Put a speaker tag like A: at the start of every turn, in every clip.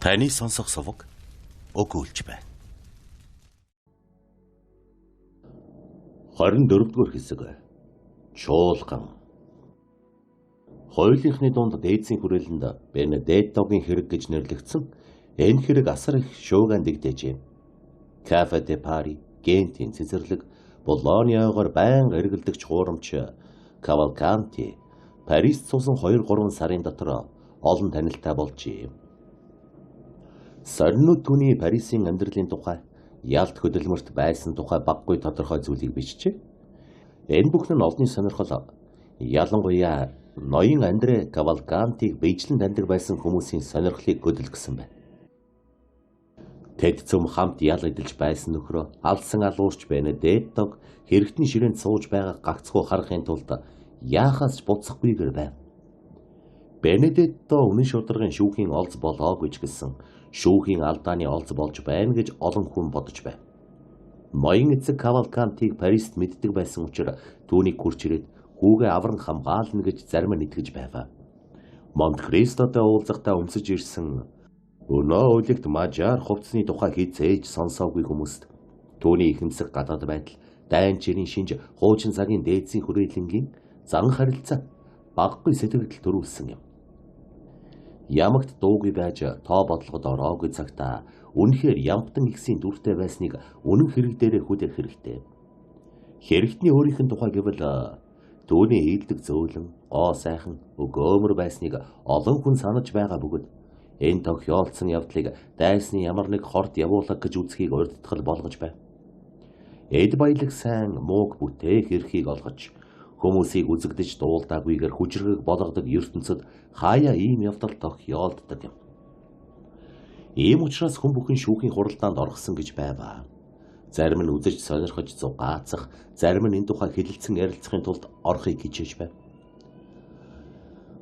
A: Таны сонсох суваг өгүүлж байна.
B: 24-р хэсэг. Чуулган. Хойлынхны дунд дээдсийн хүрээлэнд Бенедеттогийн хэрэг гэж нэрлэгдсэн энэ хэрэг асар их шуугиан дэгдээжээ. Кафе де Пари, Гентийн цэцэрлэг, Болониогоор байнга эргэлдэгч хуурамч Кавалканти Парист суусан 2-3 сарын дотор олон танилтай болжээ. Сорнууд түүний Парисын амьдралын тухай, ялт хөдөлмөрт байсан тухай баггүй тодорхой зүйлийг бичжээ. Энэ бүхэн нь олонний сонирхол, ялангуяа ноён Андре Кавалкантиг биечлэн таньдаг байсан хүмүүсийн сонирхлыг хөдөлгөсөн байна. Тэд цөм хамт ял эдэлж байсан нөхрөө алсан алуурч Бенедеттог хэрэгтний ширээнд сууж байгаа гагцхүү харахын тулд яахаас ч буцахгүйгээр байв. Бенедетто үнэн шударгын шүүхийн олз болоо гэж гисэн шүүхийн алдааны олз болж байна гэж олон хүн бодож байв. Ноён эцэг Кавалкантиг Парист мэддэг байсан учраас түүнийг хурч ирээд хүүгээ авран хамгаална гэж зарим нь итгэж байв. Монт Кристотой уулзахдаа өмсөж ирсэн өнөө улигт мажар хувцсны тухай хизээж сонсоогүй хүмүүст түүний ихэмсэг гадаад байдал, дайн чирийн шинж, хуучин цагийн дээдсийн хүрээлэнгийн зан харилцаа багагүй сэтгэгдэл төрүүлсэн юм. Ямагт дуугүй байж тоо бодлогод ороогүй цагтаа үнэхээр ямтан ихсийн дүртэй байсныг үнэн хэрэг дээрээ хүлээх хэрэгтэй. Хэрэгтний өөрийнх нь тухай гэвэл түүний хийлдэг зөөлөн, гоо сайхан, өгөөмөр байсныг олон хүн санаж байгаа бөгөөд энэ тохиолдсон явдлыг дайсны ямар нэг хорт явуулга гэж үзхийг урдтгал болгож байв. Эд баялаг сайн мууг бүтээх эрхийг олгож хүмүүсийг үзэгдэж дуулдаагүйгээр хүчрхэг болгодог ертөнцид хаяа ийм явдал тохиолддог юм. Ийм учраас хүн бүхэн шүүхийн хуралдаанд орхисон гэж байваа. Зарим нь үзэж сонирхож зугаацах, зарим нь энэ тухай хэлэлцэн ярилцахын тулд орохыг хичээж байв.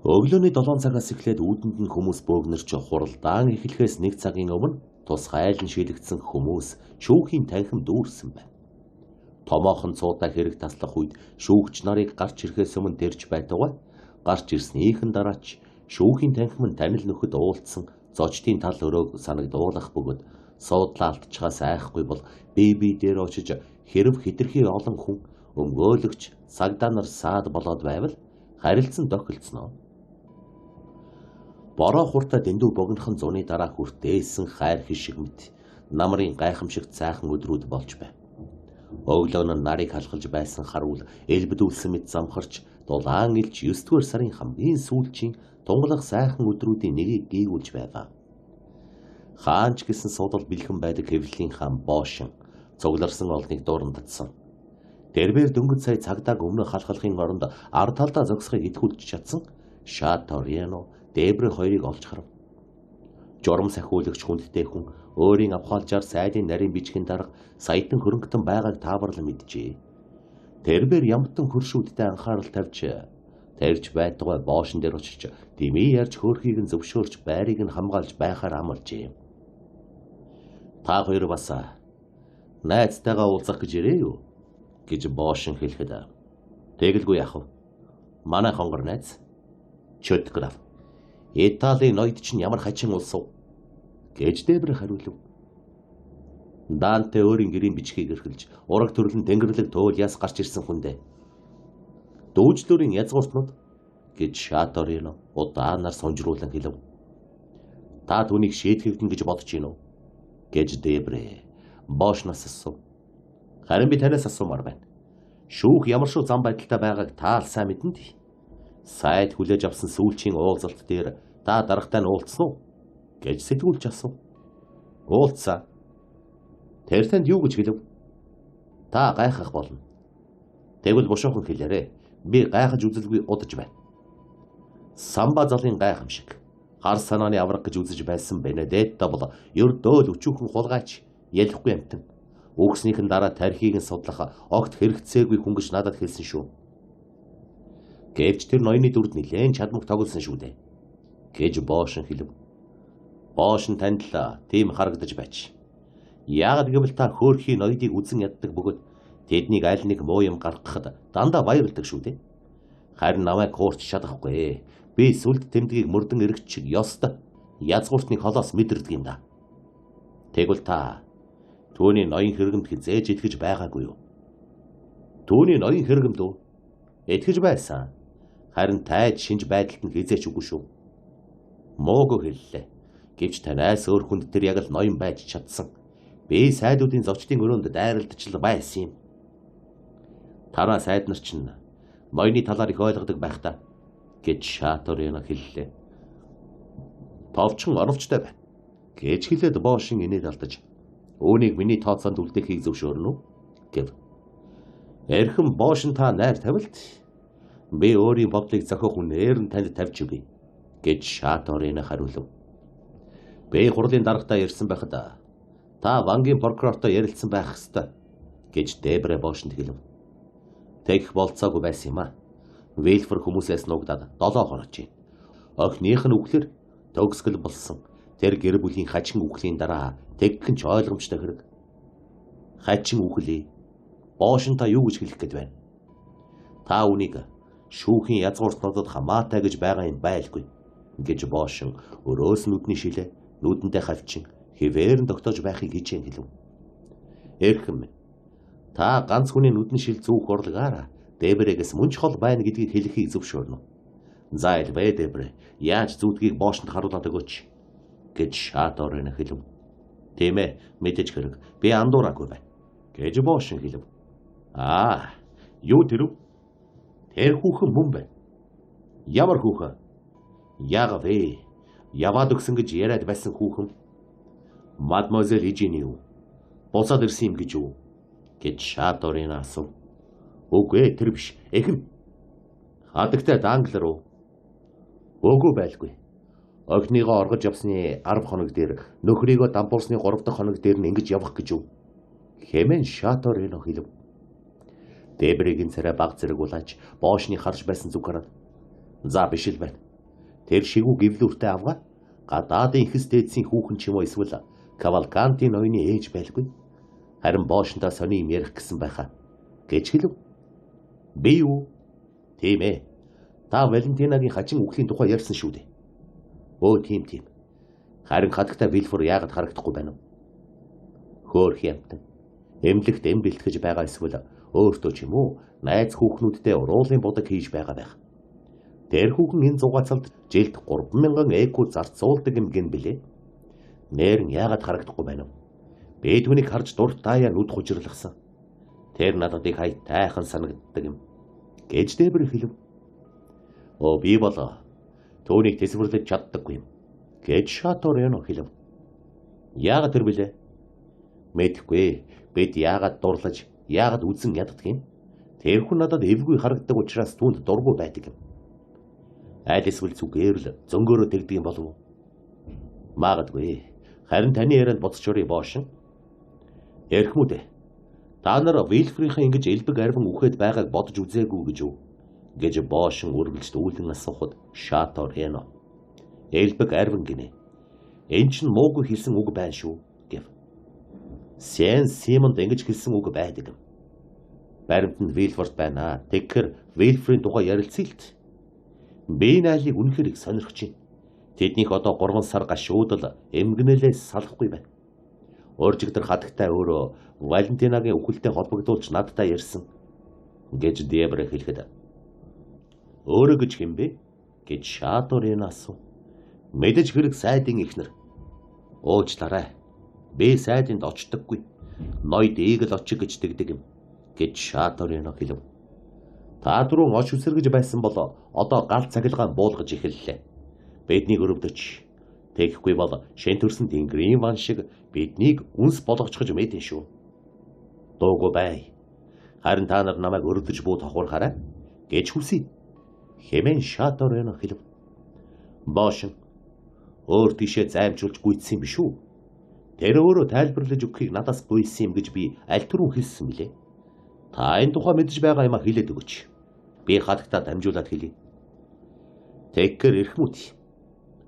B: Өглөөний 7 цагаас эхлээд үүдэнд нь хүмүүс бөөгнөрч хуралдаан эхлэхээс нэг цагийн өмнө тусгайлан шилэгдсэн хүмүүс шүүхийн танхим дүүрсэн байв. Томоохон цуудаа хэрэг таслах үед шүүгч нарыг гарч ирэхээс өмнө дэрж байтугай гарч ирснийхэн дараач шүүхийн танхим нь танил нөхөд уулзсан зочдын тал өрөөг санагдуулах бөгөөд суудлаа алдчихаас айхгүй бол бие бие дээр очиж хэрв хэтэрхий олон хүн өмгөөлөгч цагдаа нар саад болоод байвал харилцан тохиолдсноо. Бороо хуртаа дэндүү богинохон зуны дараа хүртээсэн хайр хишиг мэт намрын гайхамшигт сайхан өдрүүд болж байв. Өглөө нь нарыг халахалж байсан харуул элбэдүүлсэн мэт замхарч дулаан илж 9-р сарын хамгийн сүүлчийн тунгалаг сайхан өдрүүдийн нэгийг гийгүүлж байваа. Хаанч гэсэн судал бэлхэн байдаг хэвлэлийн хаан Боошин цугларсан олныг дуурандсан. Тэрбээр дөнгөж сая цагдааг өмнө халахлахын оронд ар талдаа зогсохыг итгүүлж чадсан Шаториано Дебре хоёрыг олж харав. Журам сахиулагч хүндтэй хүн өөрийн авхаалжаар сайдын нарийн бичгийн дарга саятан хөрөнгөтөн байгааг тааварлан мэджээ. Тэрбээр ямтан хөршүүдтэй анхаарал тавьж тэрж байтугай Боошин дээр очиж дэмий ярьж хөөрхийг нь зөвшөөрч байрыг нь хамгаалж байхаар амлажээ. Та хоёр бас найзтайгаа уулзах гэж ирээ юу гэж Боошин хэлэхэд тэгэлгүй яах вэ? Манай хонгор найз Чөт граф Италийн ноёд чинь ямар хачин улс вэ гэж Дебре хариулв. Данте өөрийн гэрийн бичгийг эрхэлж ураг төрлөн тэнгэрлэг туйльяас гарч ирсэн хүндээ. Дүүжлүүрийн язгууртнууд гэж Шаторино удаанаар сунжруулан хэлв. Та түүнийг шийтгэгдэн гэж бодож гин үү гэж Дебре Бошноос асуув. Харин би танаас асуумаар байна. Шүүх ямар шүү зам байдалтай байгааг та л сайн мэднэ дээ. Сайд хүлээж авсан сүүлчийн уулзалт дээр та даргатай нь уулзсан уу гэж сэтгүүлч асуув. Уулзсан. Тэр танд юу гэж хэлв? Та гайхах болно. Тэгвэл бушуухан хэлээрэй. Би гайхаж үзэлгүй удаж байна. Самба залын гайхамшиг. Хар санааны авраг гэж үзэж байсан Бенедетто бол ердөө л өчүүхэн хулгайч, ялахгүй амтан. Үгснийхэн дараа тархийг нь судлах огт хэрэгцээгүй хүн гэж надад хэлсэн шүү. Гэвч тэр ноёны дүрд нэлээн чадмаг тоглосон шүү дээ гэж Боошин хэлв. Боошин танд л тийм харагдаж байж. Яагаад гэвэл та хөөрхий ноёдыг үзэн яддаг бөгөөд тэднийг аль нэг муу юм гаргахад дандаа баярлдаг шүү дээ. Харин намайг хуурч чадахгүй. Би сүлд тэмдгийг мөрдөн эргэж чиг ёстой. Язгууртны холоос мэдэрдэг юм да. Тэгвэл та түүний ноён хэрэгэмд хизээж итгэж байгаагүй юу? Түүний ноён хэрэгэмд үү? Итгэж байсан. Харин тайд шинж байдалд нь хизээч үгүй шүү. Муугүй хэллээ. Гэвч танаас өөр хүнд тэр яг л ноён байж чадсан. Би сайдуудын зочдын өрөөнд дайралдаж л байсан юм. Тараа сайд нар чинь ноёны талаар их ойлгодог байх та гэж Шаторино хэллээ. Товчхон оровчтой байна гэж хэлээд Бошин инээд алдаж үүнийг миний тооцоонд үлдээхийг зөвшөөрнө үү гэв. Эрхэм Бошин та найр тавилт би өөрийн бодлыг зохиох үнээр нь танд тавьж өгье гэж Шаторино хариулв. Би хурлын даргатай ирсэн байхад та Вангийн прокурортой ярилцсан байх ёстой гэж Дебре Бошинд хэлв. Тэгэх болцоогүй байсан юм а. Вилфор хүмүүсээс нуугдаад 7 хоног чинь. Охиных нь үхлээр төгсгөл болсон. Тэр гэр бүлийн хачин үхлийн дараа тэгхэн ч ойлгомжтой хэрэг. Хачин үхлээ. Бошин та юу гэж хэлэх гээд байна? Та үнийг шүүхийн язгууртнуудад хамаатай гэж байгаа юм байлгүй гэж Бошин өрөөс нүдний шилээ нүдэндээ хавчин хэвээр нь тогтоож байхыг хичээн хэлв. Эрхэм та ганц хүний нүдэн шил зүүх урлагаараа Дебрэгээс мөн чухал байна гэдгийг хэлэхийг зөвшөөрнө. За элвэ Дебре, яаж зүүдгийг Бошинд харуулад өгөөч гэж Шаторин хэлв. Тийм ээ, мэдээж хэрэг. Би андуураагүй байна гэж Бошин хэлв. Аа, юу тэрв? Тэр хүүхэн мөн байна. Ямар хүүхэн? Яг вэ? Яваад өгсөн гэж яриад байсан хүүхэн. Мадмозель Ижини юу? Буцаад ирсэн юм гэж юу? Гэж Шаторин асуув. Үгүй ээ, тэр биш. Эхэн. Хадагтай Данглер уу? Үгүй байлгүй. Охиныгоо оргож явсны 10 хоног дээр нөхрийгөө дампуурсны 3 дахь хоног дээр нь ингэж явах гэж юу? Хэмээн Шаторино хэлв. Дебрэгийн царай баг зэрэг улааж Бошны харж байсан зүг хараад за биш л байна. Тэр шигүү гівлүүртэй авгаа гадаадын ихэс дээдсийн хүүхэн ч юм уу эсвэл Кавалкантийн ноёны ээж байлгүй. Харин Бошнтаа сони юм ярих гэсэн байхаа гэж хэлв. Би юу? Тийм ээ. Та Валентинагийн хачин үхлийн тухай ярьсан шүү дээ. Өө тийм тийм. Харин хадагтай Вилфор яагаад харагдахгүй байна вэ? Хөөх ямтан. Эмнэлэгт эм бэлтгэж байгаа эсвэл өөртөө ч юм уу найз хүүхнүүдтэй уруулын будаг хийж байгаа байх. Тэр хүүхэн энэ зугаацалд жилд 3000 эку зарцуулдаг юм гин билээ. Нэр нь яагаад харагдахгүй байна вэ? Би түүнийг харж дуртаяа нүд хужирлахсан. Тэр надад их аятайхан санагддаг юм гэж Дебр хэлв. Оо би бол түүнийг тэсвэрлэж чаддаггүй юм гэж Шаторино хэлв. Яагаад тэр билээ? Мэдэхгүй. Бид яагаад дурлаж, яагаад үзэн яддаг юм? Тэр хүн надад эвгүй харагддаг учраас түүнд дургүй байдаг юм. Аль эсвэл зүгээр л зөнгөөрөө тэгдэг юм болов уу? Магадгүй. Харин таны ярианд буцаж өрье Бошин. Эрхмүүд ээ. Та нар Вилфрийнхэн ингэж элбэг арвин үхээд байгааг бодож үзээгүй гэж юу? Гэж Бошин үргэлж дүүлэн асуухад Шаторино элбэг арвин гинэ. Эн чинь муугүй хэлсэн үг байна шүү гэв. Сен Симонд ингэж хэлсэн үг байдаг юм. Баримт нь Вилфорд байна. Тэгэхээр Вилфрийн тухай ярилцъя л т. Би найлыг үнэхээр их сонирхож байна. Тэднийх одоо 3 сар гашуудал эмгэнэлээс салахгүй байна. Өөржигдэр хадагтай өөрөө Валентинагийн үхэлтэй холбогдуулж надтай ярьсан гэж Дебре хэлэхэд өөрөө гэж хэн бэ гэж Шаторин асуув. Мэдээж хэрэг сайдын эхнэр. Уучлаарай. Би сайдынд очдоггүй. Ноёд ээг л очих гэж тэгдэг юм гэж Шаторино хэлв. Та түрүүн ош үсэргэж байсан бол одоо гал цахилгаан буулгаж эхэллээ. Биднийг өрөвдөж тэгэхгүй бол шин төрсөн тэнгэрийн ван шиг биднийг үнс болгочихож мэдэн шүү. Дуугүй бай. Харин та нар намайг өрөвдөж буу тохуурхаарай гэж хүсье. Хэмээн Шаторино хэлв. Бошин өөр тийшээ займжуулж гүйцсэн юм биш үү? Тэр өөрөө тайлбарлаж өгөхийг надаас гуйсан юм гэж би аль түрүүн хэлсэн билээ. Та энэ тухай мэдэж байгаа юмаа хэлээд өгөөч. Би хадагтаа дамжуулаад хэлье. Тэгэхээр эрхмүүд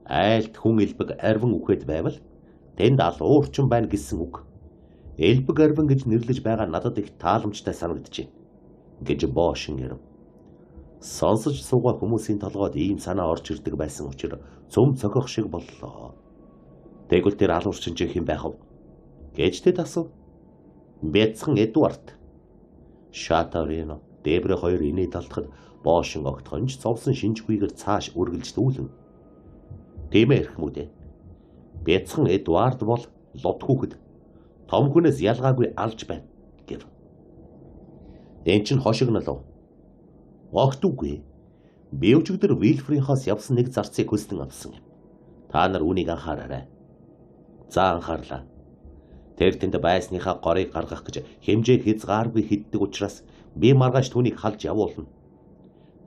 B: айлт хүн элбэг арвин үхээд байвал тэнд алуурчин байна гэсэн үг. Элбэг арвин гэж нэрлэж байгаа надад их тааламжтай санагдаж байна гэж Бошин ярив. Сонсож суугаа хүмүүсийн толгойд ийм санаа орж ирдэг байсан учир цөм цохих шиг боллоо. Тэгвэл тэр алуурчин чих юм байх вэ? Гэж тэд асуув. Бяцхан Эдвард. Шаторино Дебрэ хоёр инээд алдахад боошин огтхонж зовсон шинжгүйгээр цааш үргэлжлүүлэн. Тийм ээ эрхмүүдээ. Бяцхан Эдвард бол лот хүүхэд. Том хүнээс ялгаагүй алж байна гэв. Эн чинь хошигнолов. Огт үгүй. Би өчигдөр Вилфрийнхоос явсан нэг зарцыг хөслөн авсан юм. Та нар үүнийг анхаараарай. За анхаарлаа. Тэр тэнд байсныхаа горыг гаргах гэж хэмжээ хязгааргүй хиддэг учраас би маргааш түүнийг халж явуулна.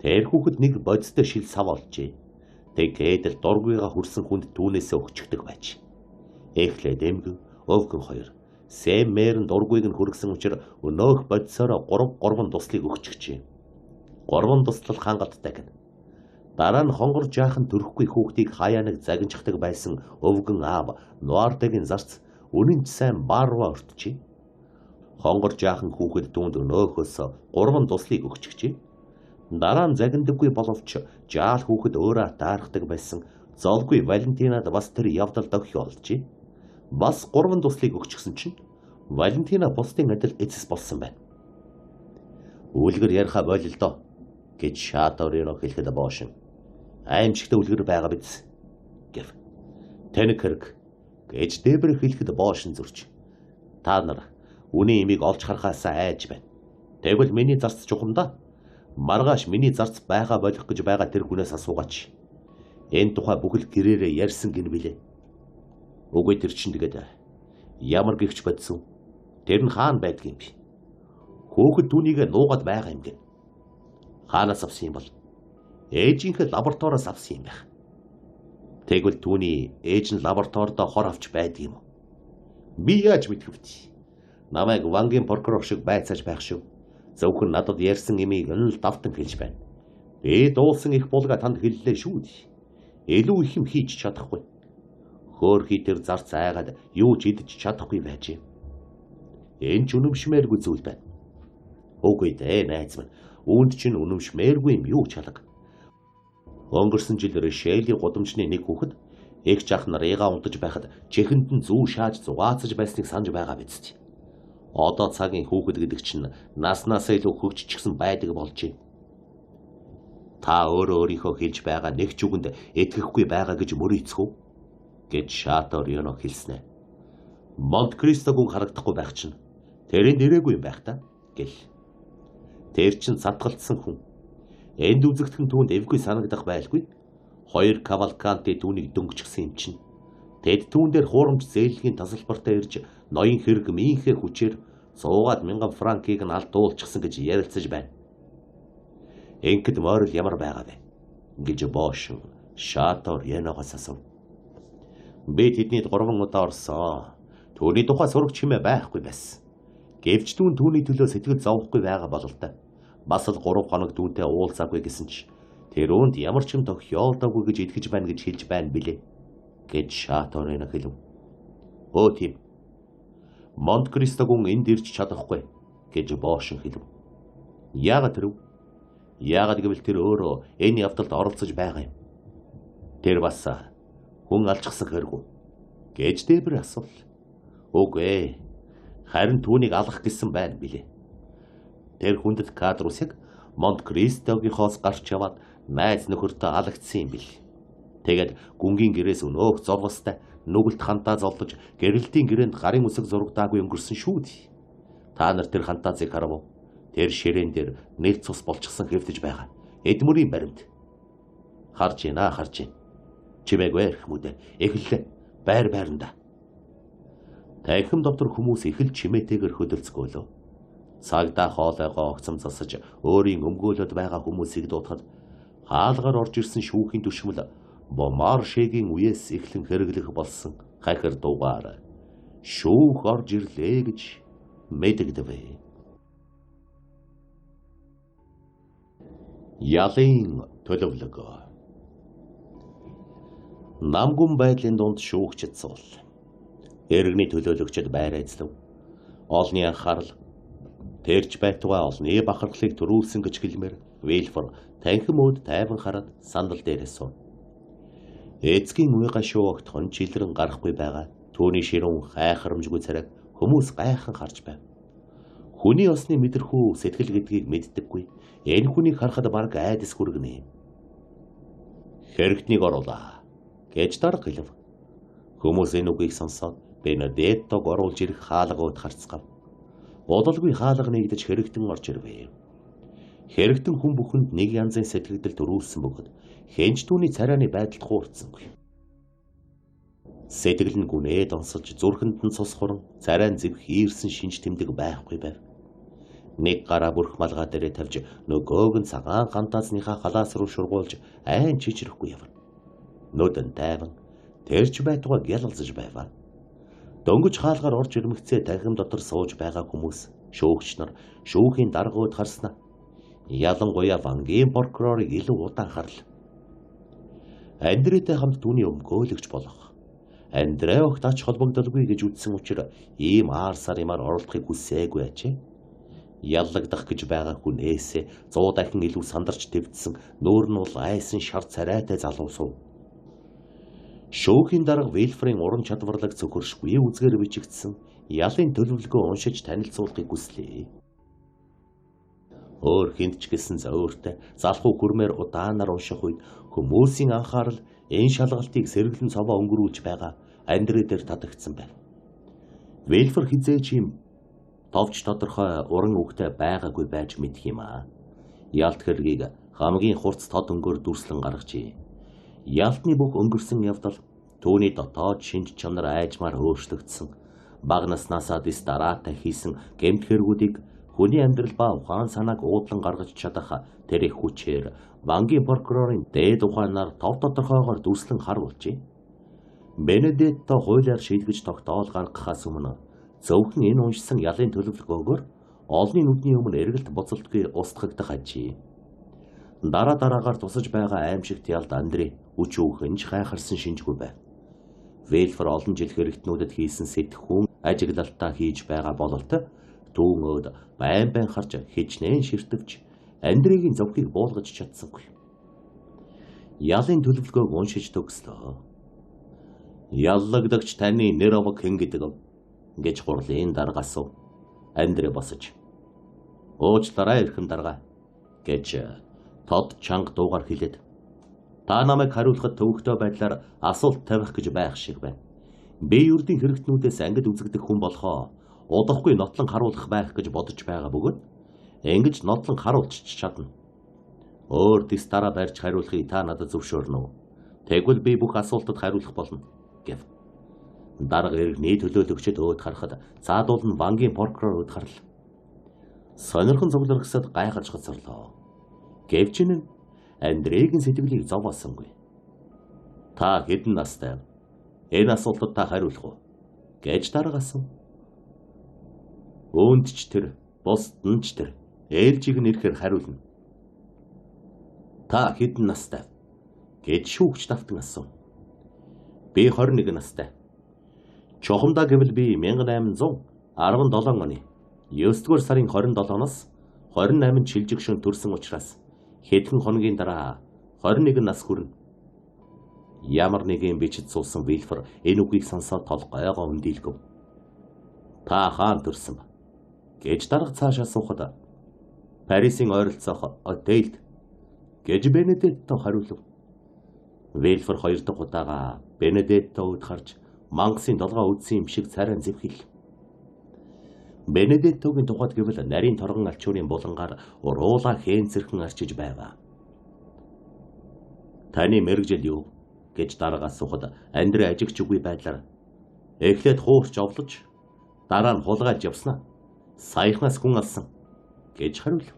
B: Тэр хүүхэд нэг бодистой шил сав олжээ. Тэгээд л дургүйга хүрсэн хүнд түүнээсээ өгчөгдөг байж. Эхлээд эмгэн, өвгөн хоёр Сэм мэрэн дургүйг нь хүргэсэн учир өнөөх бодисороо 3 туслыг өгчөжээ. 3 туслал хангалттай гэнэ. Дараа нь хонгор жаахан төрөхгүй хүүхдийг хаяа нэг загинчдаг байсан өвгөн аав Нуардагийн зарц үнэн ч сайн баарва өртжээ. Хонгор жаахан хүүхэд түүнд өнөөхөөс 3 туслыг өгчөжээ. Дараа нь загиндаггүй боловч жаал хүүхэд өөрөө таархдаг байсан зовгүй Валентинад бас тэр явдал дохиолжээ. Бас 3 туслыг өгчихсөн чинь Валентина бусдын адил эцэс болсон байна. Үлгэр яриха болилдоо гэж Шаторино хэлэхэд боошин. Аимшигтай үлгэр байгаа биз гэв. Тэнэг хэрэг гэж Дебрэ хэлэхэд боошин зурч. Та нар үнийн имийг олж харахаасаа айж байна. Тэгвэл миний зарц чухам да. Маргааш миний зарц байгаа болох гэж байгаа тэр хүнээс асуугаач. Энэ тухай бүхэл гэрээрээ ярьсан гин билээ. Үгүй тэр чинь тэгээд ямар гихч бодсон. Тэр нь хаана байдг юм бэ? Хөөхөд түүнийг нуугаад байгаа юм гин. Хаанаас авсан юм бол? Ээжийнхээ лабораториоос авсан юм байх. Тэгвэл түүний ээж нь лабораторидоо хор авч байдаг юм уу? Би яаж мэдэх вэ? Намайг вангийн прокурор шиг байцааж байх шүү. Зөвхөн надад ярьсан имийг нь л давтан хэлж байна. Би дуулсан их булга танд хэллээ шүү дээ. Илүү их юм хийж чадахгүй. Хөөхий тэр зарц айгаад юу ч идэж чадахгүй байжээ. Энэ ч үнэмшмээргүй зүйл байна. Үгүй дээ найз минь. Үүнд чинь үнэмшмээргүй юм юу ч алга. Өнгөрсөн жил Ришелийн гудамжны нэг хүүхэд эгч ах нар эгаа унтаж байхад чихэнд нь зүү шааж зугаацаж байсныг санаж байгаа биз дээ. Одоо цагийн хүүхэд гэдэг чинь наснаасаа илүү хөгжчихсэн байдаг болжээ. Та өөрөө өөрийнхөө хэлж байгаа нэг ч үгэнд итгэхгүй байгаа гэж мөрийцэх үү? Гэж Шаторино хэлснэ. Монт Кристо гүн харагдахгүй байх чинь тэрэнд ирээгүй юм байх та гэл. Тэр чинь цатгалдсан хүн. Энд үзэгдхэн түүнд эвгүй санагдах байлгүй. Хоёр Кавалканти түүнийг дөнгөжсөн юм чинь. Тэд түүн дээр хуурамч зээлгийн тасалбартай ирж ноён хэрэг мийнхээ хүчээр 100,000 франкийг нь алдуулчихсан гэж ярилцаж байна. Ингээд морил ямар байгаа вэ? Гэж боошин Шаториногоос асуув. Би тэднийд 3 удаа орсон. Түүний тухай сурагч хэмээ байхгүй байсан. Гэвч түүн түүний төлөө сэтгэл зовхгүй байгаа бололтой. Бас л 3 хоног түүнтэй уулзаагүй гэсэн чи тэр үүнд ямар ч юм тохиолдоогүй гэж итгэж байна гэж хэлж байна билээ гэж Шаторино хэлв. Өө тийм. Монт Кристогүн энд ирж чадахгүй гэж боошин хэлв. Яагаад тэрв? Яагаад гэвэл тэр өөрөө энэ явдалд оролцож байгаа юм. Тэр бас хүн алчихсан хэрэг үү гэж Дебрэ асуул. Үгүй ээ. Харин түүнийг алах гэсэн байна билээ. Тэр хүндэт кадрусыг Монт Кристогийнхоос гарч яваад найз нөхөртөө алагдсан юм бил. Тэгээд гүнгийн гэрээс өнөөх зурвастай нүгэлт хантаа золдож гэрэлтийн гэрээнд гарын үсэг зурагдаагүй өнгөрсөн шүү дээ. Та нар тэр хантаазыг харав уу? Тэр ширээн дээр нэл цус болчихсон хэвтэж байгаа. Эдмөрийн баримт. Харж байна, харж байна. Чимээгүй эрхмүүдээ. Эхэллээ. Байр байранда. Танхим дотор хүмүүс их л чимээтэйгээр хөдөлцгөөлөө. Цагдаа хоолойгоо огцом засаж өөрийн өмгөөлөд байгаа хүмүүсийг дуудахад хаалгаар орж ирсэн шүүхийн түшмэл Бомаршегийн үеэс эхлэн хэрэглэх болсон хахир дугаар шүүх орж ирлээ гэж мэдэгдэв. Ялын төлөвлөгөө. Намгүн байдлын дунд шүүгчид суул. Иргэний төлөөлөгчд байр эзлэв. Олны анхаарал тэрч байтугай олны бахархлыг төрүүлсэн гэж хэлмээр Вильфор танхим өөд тайван хараад сандал дээрээ суув. Эцгийн үе гашуу огт хонч илрэн гарахгүй байгаа. Түүний ширүүн хайхрамжгүй царайг хүмүүс гайхан харж байв. Хүний осны мэдрэхүй сэтгэл гэдгийг мэддэггүй. Энэ хүнийг харахад бараг айдас хүргэнэ. Хэрэгтнийг оруулаа гэж дарга хэлв. Хүмүүс энэ үгийг сонсоод Бенедеттог оруулж ирэх хаалга өөд харцгаав. Удалгүй хаалга нэгдэж хэрэгтэн орж ирвэ. Хэрэгтэн хүн бүхэнд нэг янзын сэтгэгдэл төрүүлсэн бөгөөд хэн ч түүний царайны байдалд хуурцсангүй. Сэтгэл нь гүнээд онсолж зүрхэнд нь цус хуран царай нь зэв хийрсэн шинж тэмдэг байхгүй байв. Нэг гараа бүрх малгай дээрээ тавьж нөгөөг нь цагаан гантаазныхаа халаас руу шургуулж айн чичрэхгүй явна. Нүдэн тайван тэрч байтугай гялалзаж байваа. Дөнгөж хаалгаар орж ирмэгцээ танхим дотор сууж байгаа хүмүүс шүүгч нар шүүхийн даргууд харснаа ялангуяа вангийн прокурорыг илүү удаан харлаа. Андретай хамт түүний өмгөөлөгч болох. Андре огт ач холбогдолгүй гэж үзсэн учраас ийм аар сар юмар оролдохыг хүсээгүй ажээ. Яллагдах гэж байгаа хүнээсээ 100 дахин илүү сандарч твдсэн нүүр нь бол айсан шар царайтай залуу сув. Шүүхийн дарга Вильфрийн уран чадварлаг цөхөршгүй үзгээр бичигдсэн ялын төлөвлөгөө уншиж танилцуулахыг хүслээ. Өөр хүнд ч гэсэн зөөртэй залхуу гүрмээр удаанаар унших үед хүмүүсийн анхаарал энэ шалгалтыг сэргэлэн цовоо өнгөрүүлж байгаа Андре дээр татагдсан байв. Вильфор хизээч юм товч тодорхой уран үгтэй байгаагүй байж мэдх юм аа. Ялт хэргийг хамгийн хурц тод өнгөөр дүрслэн гаргажээ. Ялтны бүх өнгөрсөн явдал түүний дотоод шинж чанар айжмаар өөрчлөгдсөн. Бага наснаасаа дис дараатай хийсэн гэмт хэрэгүүдийг хүний амьдрал ба ухаан санааг уудлан гаргаж чадах тэр их хүчээр бангийн прокурорын дээд ухаанаар тов тодорхойгоор дүрслэн харуулжээ. Бенедетто хуулиар шийдгэж тогтоол гаргахаас өмнө зөвхөн энэ уншсан ялын төлөвлөгөөгөөр олонний нүдний өмнө эргэлт буцалтгүй устгагдах ажээ. Дараа дараагаар тусаж байгаа аимшигт ялд Андре үч өөхөн ч хайхарсан шинжгүй байв. Вэлфор олон жил хэрэгтнүүдэд хийсэн сэтгхүүн ажиглалтаа хийж байгаа бололт түүн өөд байн байн харж хичнээн ширтвч Андрегийн зовхийг буулгаж чадсангүй. Ялын төлөвлөгөөг уншиж төгслөө. Яллагдагч таны нэр овог хэн гэдэг вэ гэж хурлын дарга асуув. Андре босож "Уучлаарай эрхэм дарга" гэж тод чанга дуугаар хэлээд та намайг хариулахад төвөгтэй байдлаар асуулт тавих гэж байх шиг байна. Би ердийн хэрэгтнүүдээс ангид үзэгдэх хүн болохоо удахгүй нотлон харуулах байх гэж бодож байгаа бөгөөд ингэж нотлон харуулчих чадна. Өөр дэс дараа барьж хариулахыг та надад зөвшөөрнө үү? Тэгвэл би бүх асуултад хариулах болно гэв. Дарга иргэний төлөөлөгчд өөд харахад цаадуул нь бангийн прокурор өөд харлаа. Сонирхон цугларгсад гайхаж хоцорлоо. Гэвч нь Андрегийн сэтгэлийг зовоосонгүй. Та хэдэн настай вэ? Энэ асуултад та хариулах уу? Гэж дарга асуув. Өөнд ч тэр, бусд нь ч тэр ээлжийг нь ирэхээр хариулна. Та хэдэн настай вэ? Гэж шүүгч давтан асуув. Би 21 настай. Чухамдаа гэвэл би 1817 оны 9-р сарын 27-наас 28-нд шилжих шөнө төрсөн учраас хэдхэн хоногийн дараа 21 нас хүрнэ. Ямар нэгэн бичид суусан Вильфор энэ үгийг сонсоод толгойгоо өндийлгэв. Та хаан төрсөн бэ? Гэж дарга цаашаа асуухад Парисын ойролцоох отелд гэж Бенедетто хариулв. Вильфор хоёр дахь удаага Бенедетто өөд харж мангасын долгоо үдсэн юм шиг царай зэвхэл. Бенедеттогийн тухайд гэвэл нарийн торгон алчуурын булангаар уруулаа хээнцэрхэн арчиж байваа. Таны мэргэжил юу гэж дарга асуухад Андре ажигч үгүй байдлаар эхлээд хуурч овлож дараа нь хулгайлж явснаа. Саяхнаас хүн алсан гэж хариулв.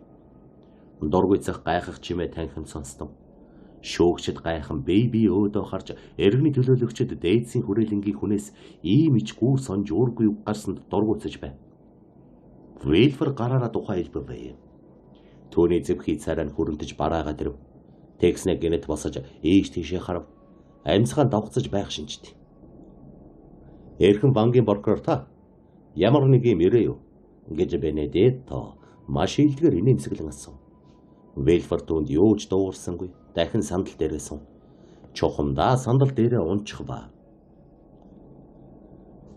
B: Дургүй цах гайхах чимээ танхимд сонстов. Шүүгчид гайхан бие бие өөдөө харж эргэний төлөөлөгчд дээдсийн хүрээлэнгийн хүнээс ийм ич гүр сонж уургүй гарсанд дургуутсаж байв. Вильфор гараараа тухай хэлбэв. Түүний зэвхий царай нь хүрэмтэж бараагаад ирэв. Тэгснэ гинэт босож ийш тийшээ харав. Амьсгаан давхцаж байх шинжтэй. Эрхэм бангийн прокурор та ямар нэг юм ирээ юу гэж Бенедетто маш илдгээр инээмсэглэн асуув. Вилфор түүнд юу ч дуугарсангүй. Дахин сандал дээрээ сун. Чухамдаа сандал дээрээ унчих ба.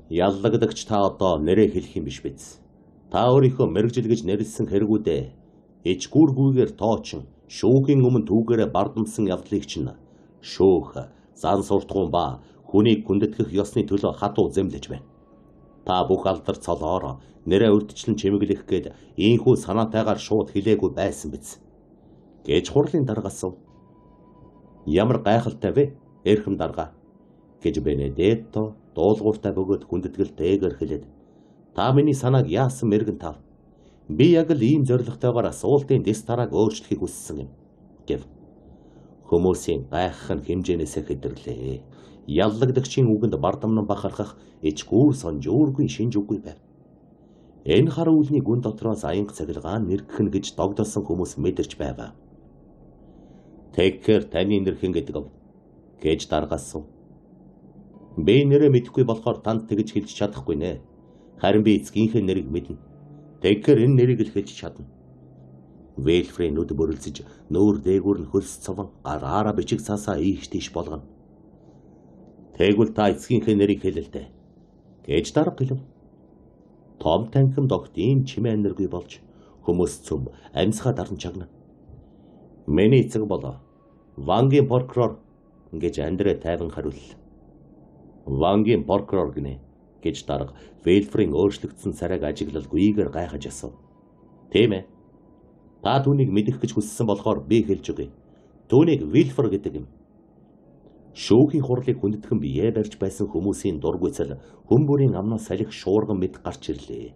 B: Яллагдагч та одоо нэрээ хэлэх юм биш биз? Та өөрийнхөө мэргэжил гэж нэрлэсэн хэрэгүүдээ ичгүүргүйгээр тоочин шүүхийн өмнө түүгээрээ бардамсан явдлыг чинь шүүх, зан суртахуун ба хүнийг хүндэтгэх ёсны төлөө хатуу зэмлэж байна. Та бүх алдар цолоор нэрээ урьдчилан чимэглэх гээд ийхүү санаатайгаар шууд хэлээгүй байсан биз? Гэж хурлын дарга асуув. Ямар гайхалтай вэ, эрхэм дарга гэж Бенедетто дуулууртай бөгөөд хүндэтгэлтэйгээр хэлээд, та миний санааг яасан мэрэгэн тав? Би яг л ийм зорилготойгоор асуултын дэс тарааг өөрчлөхийг хүссэн юм гэв. Хүмүүсийн гайхах нь хэмжээнээсээ хэдэрлээ. Яллагдагчийн үгэнд бардамнан бахархах ичгүүр сонжуургүй шинж үгүй байв. Энэ хар үлний гүн дотроос аянга цахилгаан нэргэх нь гэж догдолсон хүмүүс мэдэрч байв. Тэгэхээр таны нэр хэн гэдэг вэ? Гэж дарга асуув. Би нэрээ мэдэхгүй болохоор танд тэгж хэлж чадахгүй нэ. Харин би эцгийнхээ нэрийг мэднэ. Тэгэхээр энэ нэрийг л хэлж чадна. Вэлфрийн нүд бөрөлзөж нүүр дээгүүр нь хөлс цовон гараараа бичиг цаасаа ийш тийш болгоно. Тэгвэл та эцгийнхээ нэрийг хэлэл дээ, гэж дарга хэлв. Том танхимд огт ийм чимээ нэргүй болж хүмүүс цөм амьсгаа даран чагна. Миний эцэг бол Вангийн прокурор гэж Андрей тайван хариуллаа. Вангийн прокурор гинэ гэж дарга Вэлфрийн өөрчлөгдсөн царайг ажиглалгүйгээр гайхаж асуув. Тийм ээ. Та түүнийг мэдэх гэж хүссэн болохоор би хэлж өгье. Түүнийг Вилфор гэдэг юм. Шүүхийн хурлыг хүндэтгэн бие барьж байсан хүмүүсийн дургүйцэл хүн бүрийн амнаас салхи шуурган мэт гарч ирлээ.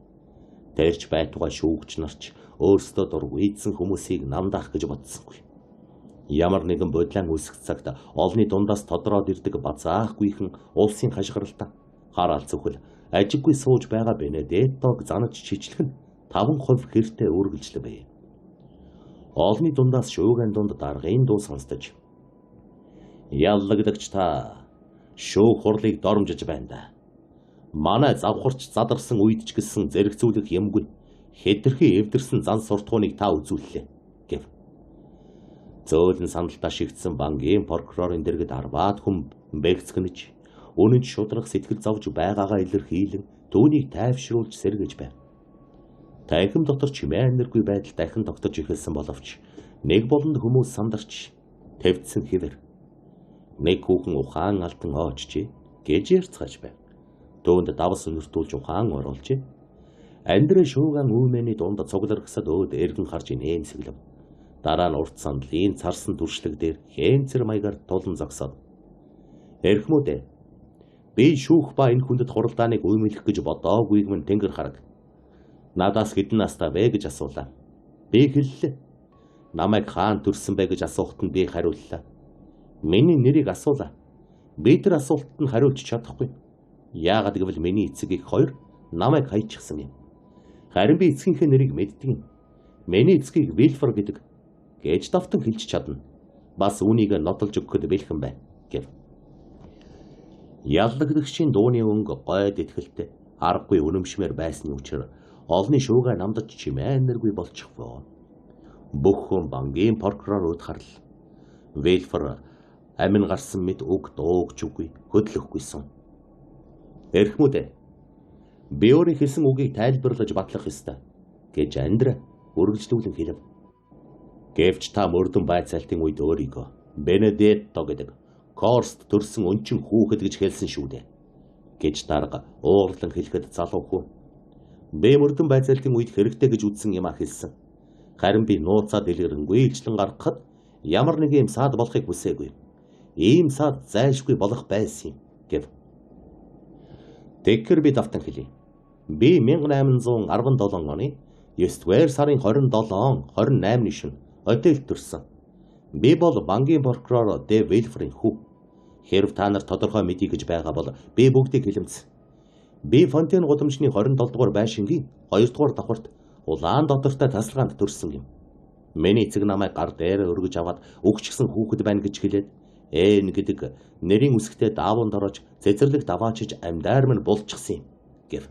B: Тэрч байтугай шүүгч нарч өөрсдөө дургүйцсэн хүмүүсийг намдаах гэж бодсонгүй. Ямар нэгэн бодлон үсэх цагт олны дундаас тодроод ирдэг базаахгүйхэн улсын хашгиралтай хараал цөхөл ажиггүй сууж байгаа Бенедеттог занаж чичлэх нь 5% хэртэй үргэлжлэв. Олны дундаас шүүгэн дунд даргын дуу сонсдож, яллагдагч та шүүх хурлыг дормжиж байна да. Манай завхарч задарсан үед ч гэсэн зэрэгцүүлэх юмгүй хэтэрхий эвдэрсэн зан суртахууныг та үзүүллээ гэв. Зөөлөн сандалтаа шигдсэн бангийн прокурорын дэргэд арваад хүн бэгцгэнэж үнэнч шудрах сэтгэл зовж байгаагаа илэрхийлэн түүнийг тайвшруулж сэргэж байв. Танхим дотор чимээ нэргүй байдал дахин тогтож эхэлсэн боловч нэг болонд хүмүүс сандарч твдсэн хэвэр. Нэг хүүхэн ухаан алтан оочжээ гэж ярьцгааж байв. Түүнд давс өнөртүүлж ухаан оруулжээ. Андрей шууган үүмэний дунд цугларгасад өөд эргэн харж инээмсэглэв. Дараа нь урт сандлын царсан дүршлэг дээр хэнцэр маягаар тулан зогсоод, эрхмүүд ээ, би шүүх ба энэ хүндэт хуралдааныг үймэлэх гэж бодоагүйг минь тэнгэр хараг. Надаас хэдэн настай вэ гэж асуулаа. Би хэллээ. Намайг хаан төрсөн бэ гэж асуухад нь би хариуллаа. Миний нэрийг асуулаа. Би тэр асуултанд нь хариулж чадахгүй. Яагаад гэвэл миний эцэг их хоёр намайг хайчихсан юм. Харин би эцгийнхээ нэрийг мэддэг юм. Миний эцгийг Вилфор гэдэг гэж давтан хэлж чадна. Бас үүнийг нотолж өгөхөд бэлхэн байна гэв. Яллагдагчийн дууны өнгө гойд итгэлтэй аргагүй үнэмшмээр байсны учир олны шуугаа намдаж чимээ нэргүй болчихвоо. Бүх хүн бангийн прокурор өд харлаа. Вилфор амин гарсан мэт үг дуугч үгүй хөдлөхгүйсэн. Эрхмүүд ээ, би өөрийн хэлсэн үгийг тайлбарлаж батлах ёстой гэж Андре үргэлжлүүлэн хэлв. Гэвч та мөрдөн байцаалтын үед өөрийгөө Бенедетто гэдэг Корст төрсэн өнчин хүүхэд гэж хэлсэн шүү дээ гэж дарга уурлан хэлэхэд залуу хүү. Би мөрдөн байцаалтын үед хэрэгтэй гэж үзсэн юмаа хэлсэн. Харин би нууцаа дэлгэрэнгүй илчлэн гаргахад ямар нэг юм саад болохыг хүсээгүй. Ийм саад зайлшгүй болох байсан юм гэв. Тэгэхээр би давтан хэлье. Би 1817 оны 9-р сарын 27 28-ны шөнө Отелд төрсөн. Би бол бангийн прокурор Д. Вилфрийн хүү. Хэрв та нар тодорхой мэдье гэж байгаа бол би бүгдийг хэлэмц. Би Фонтен гудамжны 27 дугаар байшингийн 2 дугаар давхарт улаан дотортой тасалгаанд төрсөн юм. Миний эцэг намайг гар дээр өргөж аваад өгчгсөн хүүхэд байна гэж хэлээд Эн гэдэг нэрийн үсгтээ даавуунд орож цэцэрлэг даваачиж амьдаар минь булчихсан юм гэв.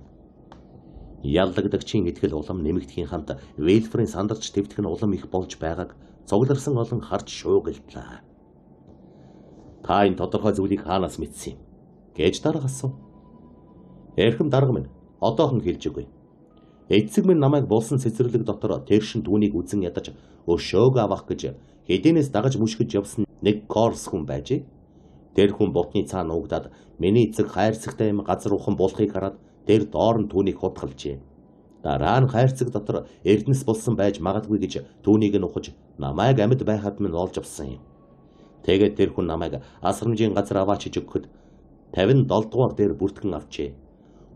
B: Яллагдагчийн итгэл улам нэмэгдэхийн хамт Вилфрийн сандарч твдэх нь улам их болж байгааг цугларсан олон харж шуугилдлаа. Та энэ тодорхой зүйлийг хаанаас мэдсэн юм? Гэж дарга асуув. Эрхэм дарга минь, одоохон хэлж үгүй. Эцэг минь намайг булсан цэцэрлэг дотор тэршин түүнийг үзэн ядаж өшөөг авах гэж хэдийнээс дагаж мөшгөж явсан нэг Корс хүн байжээ. Тэр хүн бутны цаана нуугдаад миний эцэг хайрцагтай юм газар ухан булахыг хараад тэр доор нь түүнийг хутгалжээ. Дараа нь хайрцаг дотор эрдэнэс булсан байж магадгүй гэж түүнийг нь ухаж намайг амьд байхад минь олж авсан юм. Тэгээд тэр хүн намайг асрамжийн газар аваач хийж өгөхөд 57 дугаар дээр бүртгэн авчээ.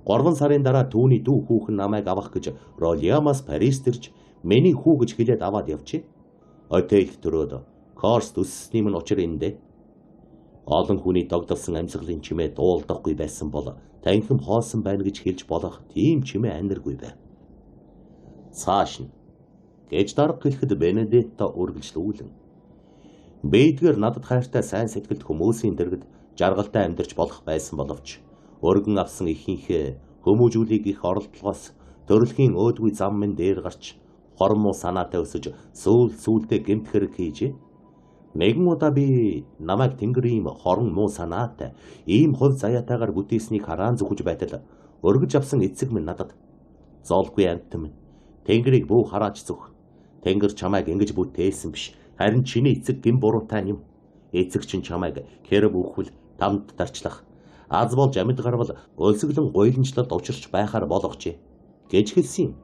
B: 3 сарын дараа түүний дүү хүүхэн намайг авах гэж Ролиамаас Парист ирж миний хүү гэж хэлээд аваад явжээ. Отель төрөөд Корст өссөний минь учир эндэ. Олон хүний догдолсон амьсгалын чимээ дуулдахгүй байсан бол танхим хоосон байна гэж хэлж болох тийм чимээ аниргүй байв. Цааш нь гэж дарга хэлэхэд Бенедетто үргэлжлүүлэн. Бэдгэр надад хайртай сайн сэтгэлд хүмүүсийн дэргэд жаргалтай амьдарч болох байсан боловч өргөн авсан ихийнхээ хүмүүжүүлийг их оролдлогоос төрөлхийн өөдгүй зам минь дээр гарч хормоо санаатай өсөж сүүл сүүлдээ гэмт хэрэг хийжээ. Нэгэн удаа би намайг тэнгэр ийм хорон муу санаатай ийм хувь заяатайгаар бүтээснийг хараан зүхэж байтал өргөж авсан эцэг минь надад зоолгүй амьтан минь тэнгэрийг бүү хараач зүх. Тэнгэр чамайг ингэж бүтээсэн биш. Харин чиний эцэг гэм буруутай юм. Эцэг чинь чамайг хэрэг үхвэл тамд дарчлах. Аз болж амьд гарвал өлсгөлэн гуйланчлалд учирч байхаар болгожээ гэж хэлсэн юм.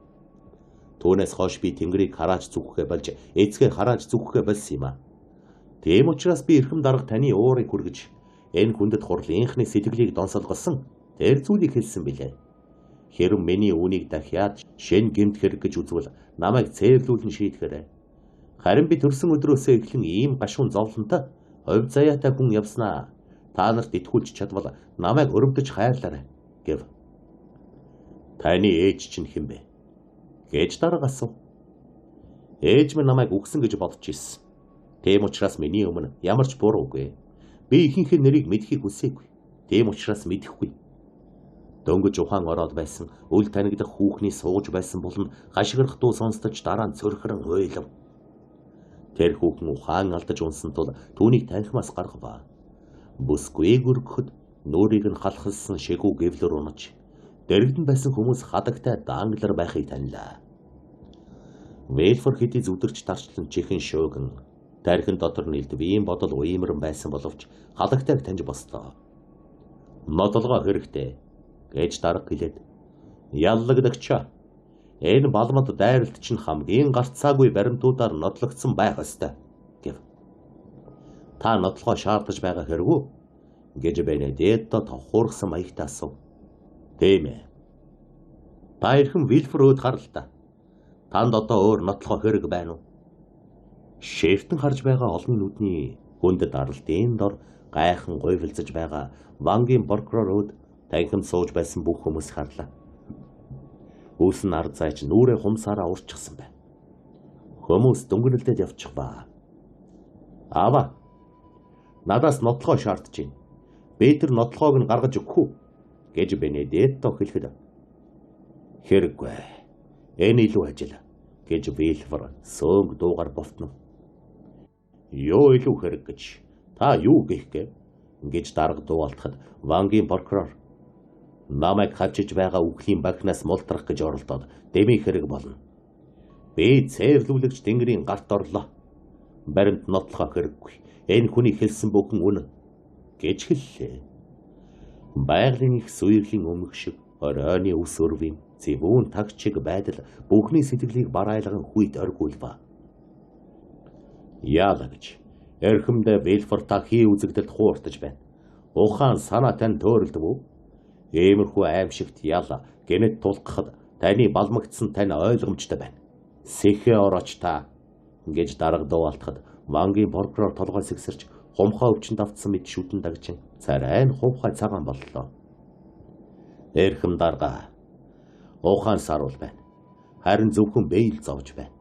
B: Түүнээс хойш би тэнгэрийг хараач зүхэхээ болж эцгээ хараач зүхэхээ болсон юм аа. Тийм учраас би эрхэм дарга таны уурыг хүргэж энэ хүндэт хурлынхны сэтгэлийг донсолгосон тэр зүйлийг хэлсэн билээ. Хэрэв миний үүнийг дахиад шин гэмт хэрэг гэж үзвэл намайг цээрлүүлэн шийтгэрэй. Харин би төрсөн өдрөөсөө эхлэн ийм гашуун зовлонтой хувь заяатай хүн явснаа. Та нарт итгүүлж чадвал намайг өрөвдөж хайрлаарай гэв. Таны ээж чинь хэн бэ? Гэж дарга асуув. Ээж минь намайг үгсэн гэж бодож ирсэн. Тийм учраас миний өмнө ямар ч буруу үгүй. Би ихэнх нэрийг мэдэхийг хүсээгүй. Тийм учраас мэдэхгүй. Дөнгөж ухаан ороод байсан үл танигдах хүүхний сууж байсан булан гашгирах дуу сонстож дараа нь цөрхөрөн уйлав. Тэр хүүхэн ухаан алдаж унсан тул түүнийг танхимаас гаргав. Бүсгүйг өргөхөд нүрийг нь халахлсан шигүү гэвлэр унаж дэрэгдэн байсан хүмүүс хадагтай данглар байхыг танилаа. Вэлфор хэдий зүдэрч тарчлан чихэн шөөгөн тархин дотор нэлдвийн бодол уймран байсан боловч халагтайг таньж бослоо. Нотолгоо хэрэгтэй гэж дарга хэлээд яллагдагчаа энэ балмад дайралт чинь хамгийн гарцаагүй баримтуудаар нотлогдсон байх ёстой гэв. Та нотлогоо шаардаж байгаа хэрэг үү гэж Бенедетто тохуурсан маягтай асуув. Тийм ээ. Та эрхэм Вилфор өөд харал та. Танд одоо өөр нотлогоо хэрэг байна уу? Шефтэн харж байгаа олонний нүдний хүнд даралтын дор гайхан гуйвалзаж байгаа Вангийн прокурор өөд танхимд сууж байсан бүх хүмүүс харлаа. Үүс нь ард зайч нүрээ хумсаараа урчихсан байна. Хүмүүс дүнгэнэлдээд явчихваа. Аава. Надаас нотлогоо шаардж байна. Би тэр нотлогоог нь гаргаж өгөх үү гэж Бенедетто хэлэхэд хэрэггүй. Энэ илүү ажил гэж Вилфор сөөнг дуугаар бовтнов. Юу илүү хэрэг гэж та юу гэх гэ гэж дарга дууалтахад Вангийн прокурор намайг хажиж байгаа үхлийн багнаас мултрах гэж оролдоод дэмий хэрэг болно. Би цээрлүүлэгч тэнгэрийн гарт орлоо. Баримт нотлохоо хэрэггүй. Энэ хүний хэлсэн бүхэн үнэн гэж хэллээ. Байгалийн их суйрлын өмнөх шиг оройны ус өрвийн зэвүүн тагчиг байдал бүхний сэтгэлийг барайлган хүйд оргиулва. Яалаа гэж эрхэмдэ Вилфор та хий үзэгдэлд хууртаж байна. Ухаан санаа тань төөрөлдөв үү? Иймэрхүү аимшигт ял гэнэт тулгахад таны балмагдсан тань ойлгомжтой байна. Сэхээ орооч та гэж дарга дууалтахад Вангийн прокурор толгой сэгсэрч хумхаа өвчнөд автсан мэт шүдэн дагжин царай нь хувхай цагаан боллоо. Эрхэм дарга ухаан саруул байна. Харин зөвхөн бэйл зовж байна.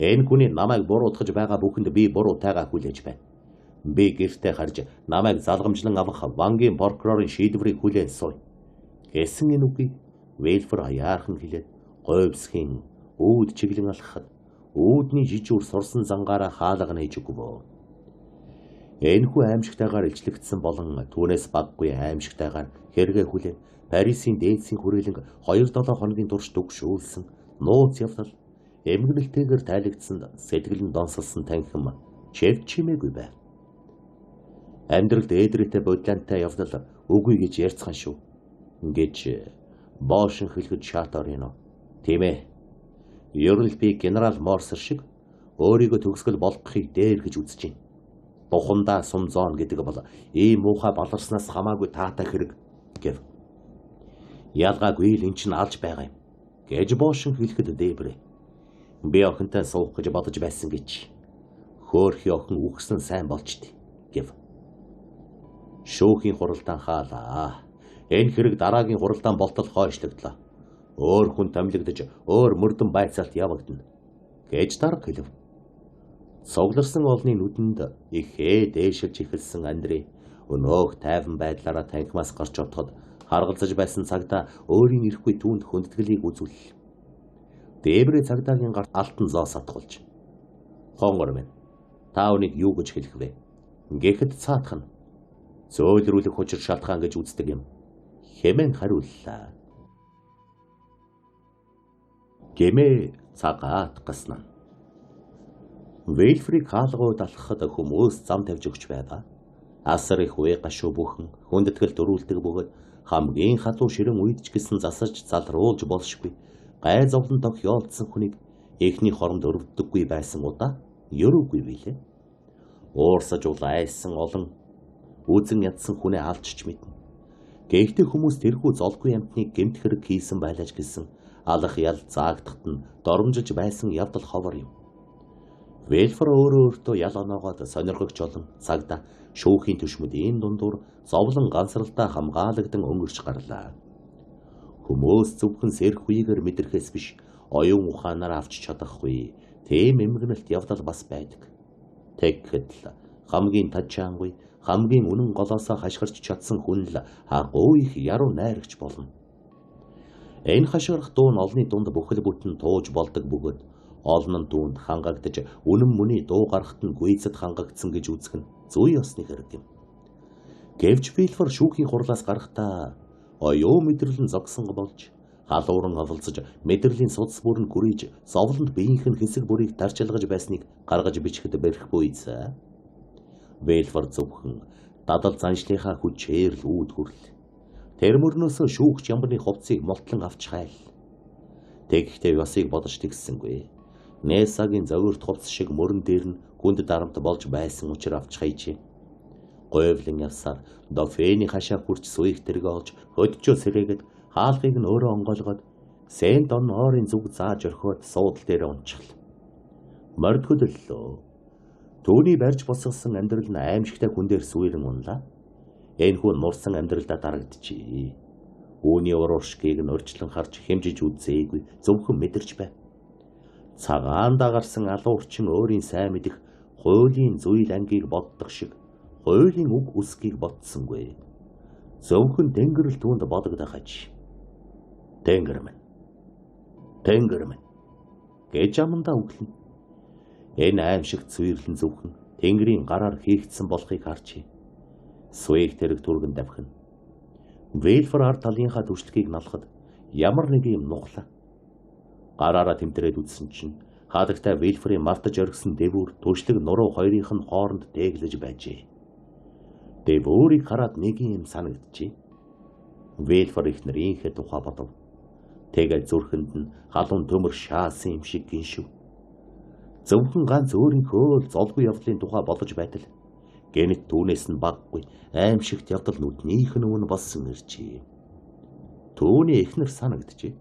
B: Энэ хүний намайг буруутгаж байгаа бүхэнд би буруутайгаа хүлээж байна. Би гэртээ харж намайг залгамжлан авах Вангийн прокурорын шийдвэрийг хүлээн сууя. Гэсэн энэ үгийг Вэлфор аяархан хэлээд говьсхийн үүд чиглэн алхахад үүдний жижүүр сурсан зангаараа хаалга нээж өгвөө. Энэхүү аимшигтайгаар илчлэгдсэн болон түүнээс баггүй аимшигтайгаар хэрэгээ хүлээн Парисын дээдсийн хүрээлэнг 2-7 хоногийн турш дүгшүүлсэн нууц явдал эмгэнэлтэйгээр тайлагдсанд сэтгэл нь донсолсон танхим чэв чимээгүй байв. Амьдралд ээдрээтэй бодлонтой явдал үгүй гэж ярьцхан шүү гэж боошин хэлэхэд Шаторино. Тийм ээ. Ер нь би генерал Морсер шиг өөрийгөө төгсгөл болгохыг дээр гэж үзэж байна. Бухимдаа сум зоон гэдэг бол ийм муухай баларснаас хамаагүй таатай хэрэг гэв. Ялгаагүй л эн чинь алж байгаа юм гэж боошин хэлэхэд дээбрээ. Би охинтой суух гэж бодож байсан гэж. Хөөхий охин үхсэн сайн болчтой гэв. Шүүхийн хуралдаан хаалаа. Энэ хэрэг дараагийн хуралдаан болтол хойшлогдлоо. Өөр хүн томилогдож өөр мөрдөн байцаалт явагдана гэж дарга хэлв. Цугларсан олны нүдэнд ихээ дээшилж эхэлсэн Андрей өнөөх тайван байдлаараа танхимаас гарч явтахад харгалзаж байсан цагдаа өөрийн ирэхгүй түүнд хүндэтгэлийг үзүүллээ. Дээврээ цагдаагийн гарт алтан зоос атгуулж. Хонгор минь, та үүнийг юу гэж хэлэх вэ? Гэхэд цаатах нь зөөлрүүлэх учир шалтгаан гэж үздэг юм хэмээн хариуллаа. Гэмээ цагаат гасна. Вэлфрийг хаалгууд алхахад хүмүүс зам тавьж өгч байв. Асар их үе гашуу бүхэн хүндэтгэл дөрүүлдэг бөгөөд хамгийн халуун ширэн үед ч гэсэн засаж залруулж болшгүй гай зовлон тохиолдсон хүнийг эхний хоромд өрөвддөггүй байсан удаа ерөөгүй билээ. Уурсаж улайсан олон үзэн ядсан хүнээ алдчих мэднэ. Гэхдээ хүмүүс тэрхүү золгүй амьтныг гэмт хэрэг хийсэн байлаач гэсэн алах ял заагдахад нь доромжилж байсан явдал ховор юм. Вэлфор өөрөө өөртөө ял оноогоод сонирхогч болон цагдаа шүүхийн түшмэд ийм дундуур зовлон гансралтаа хамгаалагдан өнгөрч гарлаа. Хүмүүс зөвхөн сэрх үегээр мэдрэхээс биш оюун ухаанаар авч чадахгүй тийм эмгэнэлт явдал бас байдаг. Тэгэхэд л хамгийн тажаангүй хамгийн үнэн голоосоо хашгирч чадсан хүн л агуу их яруу найрагч болно. Энэ хашгирах дуу нь олны дунд бүхэл бүтэн тууж болдог бөгөөд олон нь түүнд хангагдаж үнэн мөний дуу гарахт нь гүйцэд хангагдсан гэж үзэх нь зүй ёсны хэрэг юм. Гэвч Вилфор шүүхийн хурлаас гарахдаа оюун мэдрэл нь зогсон болж халууран ололцож мэдрэлийн судас бүр нь гүрийж зовлонд биеийнх нь хэсэг бүрийг дарчилгаж байсныг гаргаж бичихэд бэрх буйцаа. Вэлфор зөвхөн дадал заншлынхаа хүчээр л үүд хүрлээ. Тэр мөрнөөсөө шүүгч ямбны хувцсыг молтлон авч хайл. Тэгэхдээ ёсыг бодож тэгсэнгүй. Несагийн зовирт хувцс шиг мөрөн дээр нь хүнд дарамт болж байсан учир авч хайжээ. Гуйвлан явсаар Дофений хашаа хүрч суйх тэрэг олж хөдчөө сэрээгээд хаалгыг нь өөрөө онгойлгоод Сент Онорын зүг зааж орхиод суудал дээр унчихл. Морд хөдөллөө. Түүний барьж босгосон амьдрал нь аимшигтай хүн дээр сүйрэн унлаа. Энэхүү нурсан амьдралдаа дарагджээ. Үүний ур уршгийг нь урьдчилан харж хэмжиж үзээгүй зөвхөн мэдэрч байв. Цагаан дагарсан алуурчин өөрийн сайн мэдэх хуулийн зүйл ангийг боддог шиг хуулийн үг үсгийг бодсонгүй. Зөвхөн тэнгэр л түүнд бодогдох аж. Тэнгэр минь. Тэнгэр минь гэж амандаа өглөн. Энэ аимшигт сүйрлэн зөвхөн тэнгэрийн гараар хийгдсэн болохыг харжээ. Суйг тэрэг түргэн давхина. Вэлфор ард талынхаа түшлэгийг налахад ямар нэг юм нухлаа. Гараараа тэмтрээд үзсэн чинь хаадагтай Вэлфорын мартаж оргисон дэвүүр түшлэг нуруу хоёрынх нь хооронд дээглэж байжээ. Дэвүүрийг хараад нэг юм санагджээ. Вэлфор их нарийнхээ тухай бодов. Тэгэл зүрхэнд нь халуун төмөр шаасан юм шиг гиншв. Зөвхөн ганц өөрийнхөө л золгүй явдлын тухай бодож байтал гэнэт түүнээс нь баггүй аимшигт явдал нүднийх нь өмнө болсон иржээ. Түүний эхнэр санагджээ.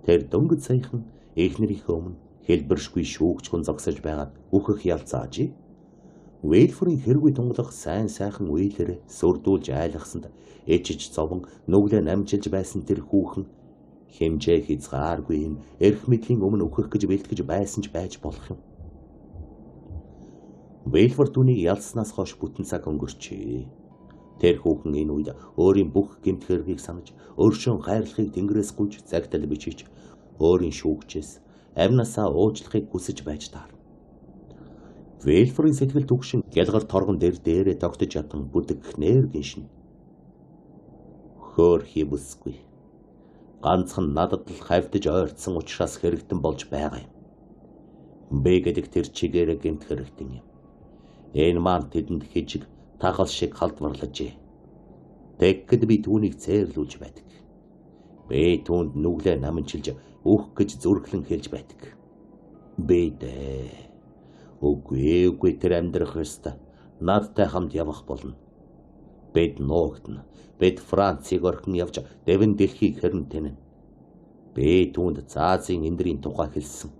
B: Тэр дөнгөж саяхан эхнэрийнхээ өмнө хэлбэршгүй шүүгч хүн зогсож байгаад үхэх ял заажээ. Вэлфорын хэргүй тунгалах сайн сайхан үеилээр сүрдүүлж айлгасанд ичиж зовон нүглээ намжилж байсан тэр хүүхэн хэмжээ хязгааргүй юм эрх мэдлийн өмнө үхэх гэж бэлтгэж байсан ч байж болох юм. Вэлфор түүнийг ялснаас хойш бүтэн цаг өнгөрчээ. Тэр хүүхэн энэ үед өөрийн бүх гэмт хэргийг санаж, өршөөн хайрлахыг тэнгэрээс гуйж загтал бичиж, өөрийн шүүгчээс амнасаа уучлахыг хүсэж байж таарна. Вэлфорын сэтгэл түгшин гялгар торгон дээр дээрээ тогтож ятан бүдэгхнээр гиншин. Хөөр хийбүсгүй. Ганцхан надад л хавьдаж ойртсон учраас хэрэгтэн болж байгаа юм. Бэ гэдэг тэр чигээрээ гэмт хэрэгтэн юм. Энэ маань тэдэнд хижиг тахал шиг халдварлажээ. Тэгэхэд би түүнийг цээрлүүлж байдаг. Би түүнд нүглээ наманчилж өөх гэж зүрхлэн хэлж байдаг. Би дээ. Үгүй тэр амьдрах ёстой. Надтай хамт явах болно. Бид нуугдана. Бид Францыг орхин явж дэвэн дэлхийг хэрэн тэнэ. Би түүнд цаазын эндрийн тухай хэлсэн.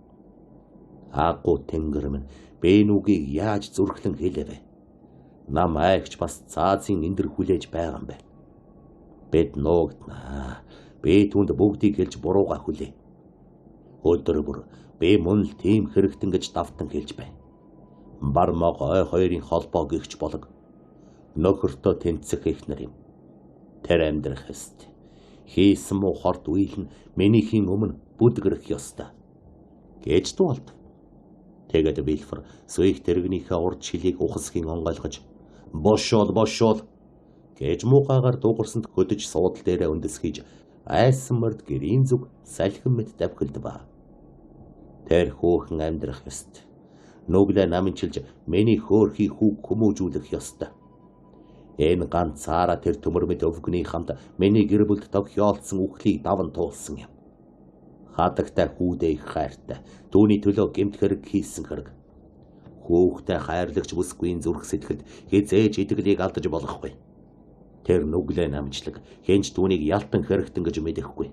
B: Агуу тэнгэр минь би нүгийг яаж зүрхлэн хэлэвэ? Нам айгч бас цаазын эндэр хүлээж байгаа юм байна. Бид нуугдана. Би түүнд бүгдийг хэлж бурууга хүлээ. Өдөр бүр би мөн л тийм хэрэгтэн гэж давтан хэлж байна. Бар мог ой хоёрын холбоо гихч болог. Нөхөртөө тэнцэх эхнэр юм. Тэр амьдрах ёстой. Хийсэн муу хорт үйл нь минийхийн өмнө бүдгэрэх ёстой. Гэж дуулд. Тэгээд Вилфор суйх тэрэгнийхээ урд шилийг ухасхийн онгойлгож бошоол бошоол гэж муухайгаар дуугарсанд хөдөж суудал дээрээ үндэсхийж айсан морд гэрийн зүг салхин мэт давхилдва. Тэр хөөхөн амьдрах ёстой. Нүглээ наманчилж миний хөөрхий хүүг хүмүүжүүлэх ёстой. Энэ ганцаараа тэр төмөр мэт өвгөний хамт миний гэр бүлд тохиолдсон үхлийг даван туулсан юм. Хадагтай хүүдээ их хайртай. Түүний төлөө гэмт хэрэг хийсэн хэрэг. Хүүхдээ хайрлагч бүсгүйн зүрх сэтгэлд хизээж итгэлийг алдаж болохгүй. Тэр нүглээ намжлаг хэнч түүнийг ялтан хэрэгтэн гэж мэдэхгүй.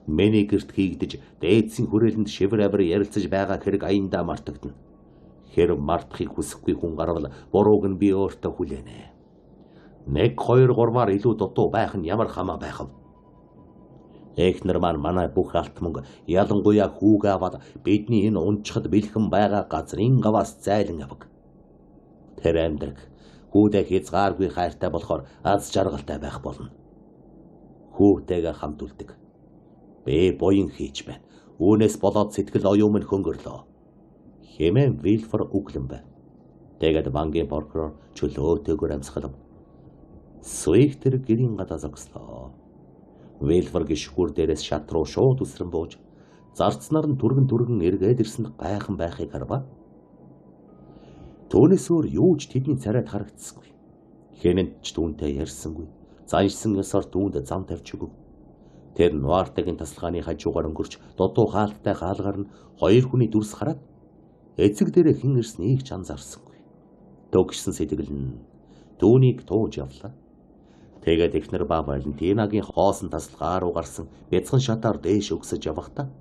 B: Миний гэрт хийгдэж дээдсийн хүрээлэнд шивэр авир ярилцаж байгаа хэрэг аяндаа мартагдана. Хэрв мартахыг хүсэхгүй хүн гарвал бурууг нь би өөртөө хүлээнэ. 1 2 3-аар илүү дутуу байх нь ямар хамаа байх вэ? Эхнэр маань манай бүх алт мөнгө ялангуяа хүүгээ аваад бидний энэ унчхад бэлхэн байгаа газрын гаваас зайлан яваг. Тэр амьдраг хүүдээ хязгааргүй хайртай болохоор аз жаргалтай байх болно. Хүүтэйгээ хамт үлдэг. Би буян хийж байна. Үүнээс болоод сэтгэл оюун минь хөнгөрлөө. Хэмээн Вилфор үглэн байв. Тэгээд бангийн прокурор чөлөөтэйгээр амьсгалав. Суйх тэр гэрийн гадаа зогслоо. Вилфор гишгүүр дээрээс шат руу шууд үсрэн бууж зарцнаар нь түргэн түргэн эргээд ирсэнд гайхан байхыг харва. Түүнээс өөр юу ч тэдний царайд харагдсангүй. Хэнэнд ч түүнтэй ярьсангүй. Заншсан ёсоор түүнд зам тавьж өгөв. Тэр Нуартагийн тасалгааны хажуугаар өнгөрч дутуу хаалттай хаалгаар нь хоёр хүний дүрс хараад эцэг дээрээ хэн ирснийг ч анзаарсангүй. Төгссөн сэтгэл нь түүнийг тууж явлаа. Тэгээд эхнэр ба Валентинагийн хоосон тасалгаа руу гарсан бяцхан шатаар дээш өгсөж явахдаа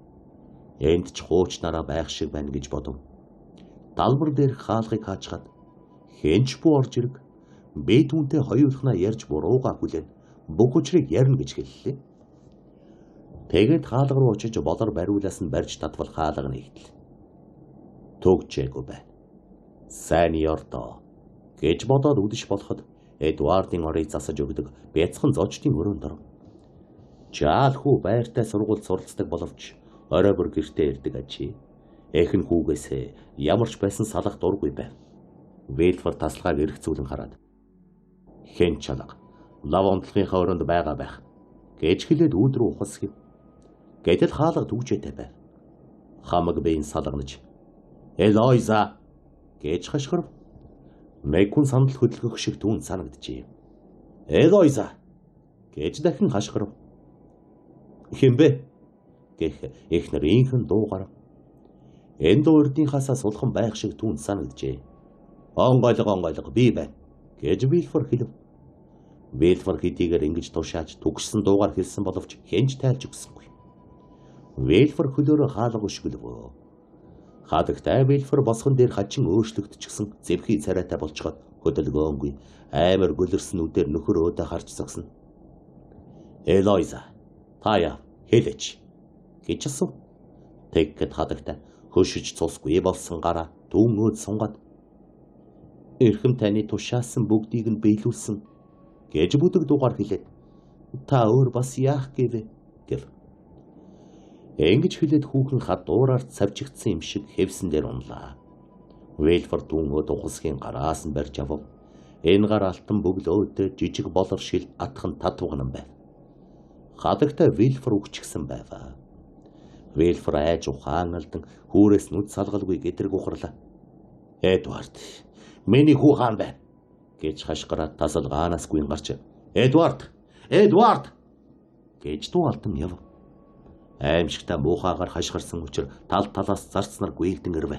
B: энд ч хуучнараа байх шиг байна гэж бодов. Далбар дээрх хаалгыг хаачхад хэн ч бүү орж ирэг. Би түүнтэй хоёулахнаа ярьж бурууга хүлээн бүх учрыг ярина гэж хэллээ. Тэгээд хаалга руу очиж болор бариулаас нь барьж татвал хаалга нэгтэл. Төгчээгүй байна. Сайн ёрдоо гэж бодоод үдэш болоход Эдвардын орыг засаж өгдөг бяцхан зочдын өрөөнд оров. Жаал хүү байртай сургуульд суралцдаг боловч орой бүр гэртээ ирдэг ажээ. Эх нь хүүгээсээ ямар ч байсан салах дургүй байв. Вэлфор тасалгааг эргцүүлэн хараад хэн чалга лав онцлогынхаа өрөөнд байгаа байх гэж хэлээд үүд рүү ухасхив. Гэтэл хаалга түгжээтэй байв. Хамаг биеийн салганаж "Элойза" гэж хашгирв. Нэг хүн сандал хөдөлгөх шиг түүнд санагджээ. "Элойза" гэж дахин хашгирв. "Хэн бэ?" гэх эхнэр инхэн дуугарав. Энэ дуу урдынхаасаа сулхан байх шиг түүнд санагджээ. "Онгойлго онгойлго би байна" гэж Вилфор хэлв. Вилфор хэдийгээр ингэж тушааж түгшсэн дуугаар хэлсэн боловч хэн ч тайлж өгсөнгүй. Вилфор хөлөөрөө хаалга өшгөлвөө. Хадагтай Вилфор босгон дээр хачин өөрчлөгдчихсөн зэвхий царайтай болцоход хөдөлгөөнгүй амар гөлөрсөн нүдээр нөхөр өөдөө харж зогсно. "Элойза, та яа хэлээч" гэж асуув. Тэгэхэд хадагтай хөшөж цусгүй болсон гараа түүн өөд сунгаад "Эрхэм таны тушаасан бүгдийг нь биелүүлсэн" гэж бүдэг дугаар хэлээд "Та өөр бас яах гэвэ?" гэв. Ингэж хэлээд хүүхэн хадуураар цавчигдсан юм шиг хэвсэн дээр унлаа. Вэлфор түүн өд ухасхийн гараас нь барьж авав. Энэ гар алтан бөглөөдөө жижиг болор шил атхан татвган байв. Хадагтай Вилфор үгчгсэн байв. Вилфор айж ухаан алдан хүүрээс нүд салгалгүй гэдрэг ухарлаа. Эдвард, миний хүү хаан байна гэж хашгираад тасалгаанаас гүйн гарч Эдвард, Эдвард гэж дуу алдан яв. Аимшигтай муухайгаар хашгирсан учир тал талаас зарцнаар гүйлдэн ирвэ.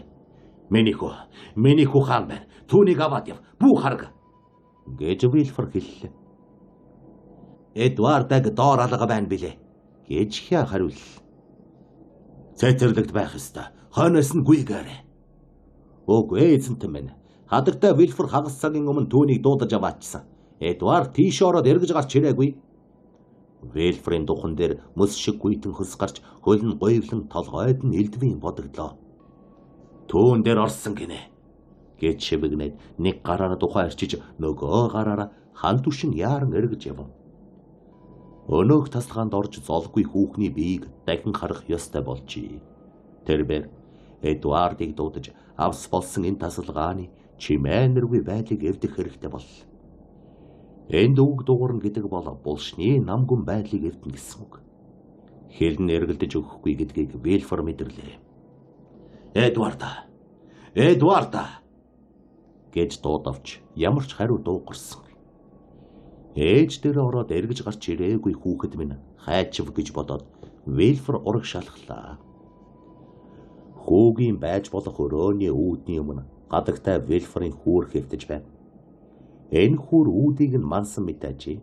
B: Миний хүү хаан байна. Түүнийг аваад яв. Бүү хараг гэж Вилфор хэллээ. Эдвардаг доор алга байна билээ гэж хя хариуллаа. Цэцэрлэгт байх ёстой. Хойноос нь гүйгээрэй. Үгүй эзэнтэн минь. Хадагтай Вилфор хагас цагийн өмнө түүнийг дуудаж аваачсан. Эдвард тийш ороод эргэж гарч ирээгүй. Вилфрийн духан дээр мөс шиг гүйтэн хөлс гарч хөл нь гуйвлан толгойд нь элдвийн бодогдлоо. Түүн дээр орсон гинэ гэж шивгэнээд нэг гараараа тухай арчиж нөгөө гараараа хан түшин яаран эргэж явв. Өнөөх тасалгаанд орж золгүй хүүхний биеийг дахин харах ёстой болжээ. Тэрбээр Эдвардыг дуудаж авс болсон энэ тасалгааны чимээнэргүй байдлыг эвдэх хэрэгтэй боллоо. Энд үг дуурна гэдэг бол булшны намгүн байдлыг эвдэнэ гэсэн үг. Хэл нь эргэлдэж өгөхгүй гэдгийг Вилфор мэдэрлээ. Эдвард! Эдвард! гэж дуудавч ямар ч хариу дуугарсангүй. Ээж дээр ороод эргэж гарч ирээгүй хүүхэд минь хайчив гэж бодоод Вилфор ураг шалхлаа. Хүүгийн байж болох өрөөний үүдний өмнө гадагтай Вилфорын хүүр хэвтэж байв. Энэ хүүр үүдийг нь мансан мэт ажээ.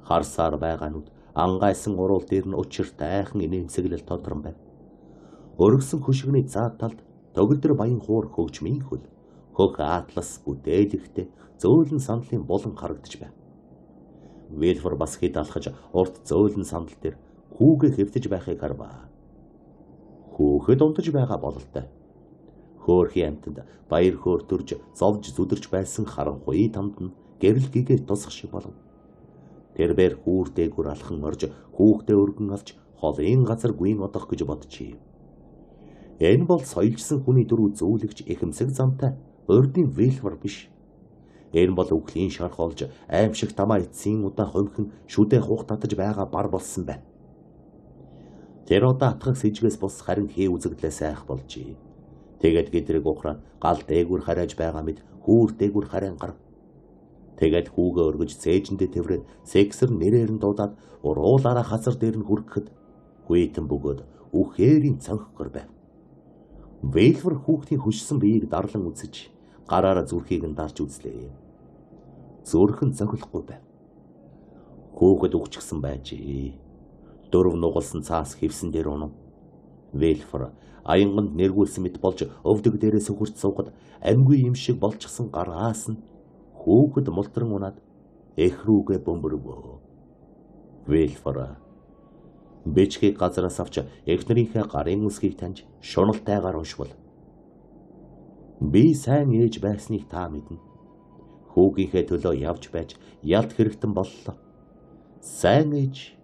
B: Харсаар байгаанууд ангайсан уруул дээр нь учир тайхан инээмсэглэл тодрон байв. Өргөсөн хөшигний заа талд тогтдор баян хуур хөгжмийн хөл хөх атлас бүтээлэгтэй зөөлөн сандлын булан харагдаж байв. Вилфор бас хэд алхаж урт зөөлөн сандал дээр хүүгээ хэвтэж байхыг харваа. Хүүхэд унтаж байгаа бололтой. Хөөрхийн амьтанд баяр хөөр төрж зовж зүдэрч байсан харанхуй тамд нь гэрэл гэгээ тусах шиг болов. Тэрбээр хүүр дээгүр алхан орж хүүхдээ өргөн авч холын газар гүйн одох гэж боджээ. Энэ бол соёлжсон хүний дүр үзүүлэгч ихэмсэг замтай урдын Вилфор биш. Энэ бол үхлийн шарх олж аимшиг тамаа эцсийн удаа хувьхан шүдэ хух татаж байгаа бар болсон байна. Тэр удаа атгах сэжгээс бус харин хээ үзэгдлээс айх болжээ. Тэгээд гэдрэг ухраад гал дээгүр харайж байгаа мэд хүүр дээгүр харайн гарав. Тэгээд хүүгээ өргөж цээжэндээ тэврээд сексэр нэрээр нь дуудаад уруулаараа хазар дээр нь хүрэхэд хүйтэн бөгөөд үхээрийн цонхгор байв. Вэлвэр хүүхдийн хөшсөн биеийг дарлан үзэж гараараа зүрхийг нь дарж үзлээ. Зүрх нь цохилохгүй байв. Хүүхэд үхчихсэн байжээ. Дөрв нугалсан цаас хэвсэн дээр унав. Вэлфор аянганд нэргүүлсэн мэт болж өвдөг дээрээ сөхөрч суугаад амьгүй юм шиг болчихсон гараас нь хүүхэд мултран унаад эх рүүгээ бөмбөрвөө. Вэлфор бичгийг газараас авч эхнэрийнхээ гарын үсгийг таньж шуналтайгаар уншвал би сайн ээж байсныг та мэднэ. Хүүгийнхээ төлөө явж байж ялт хэрэгтэн боллоо. Сайн ээж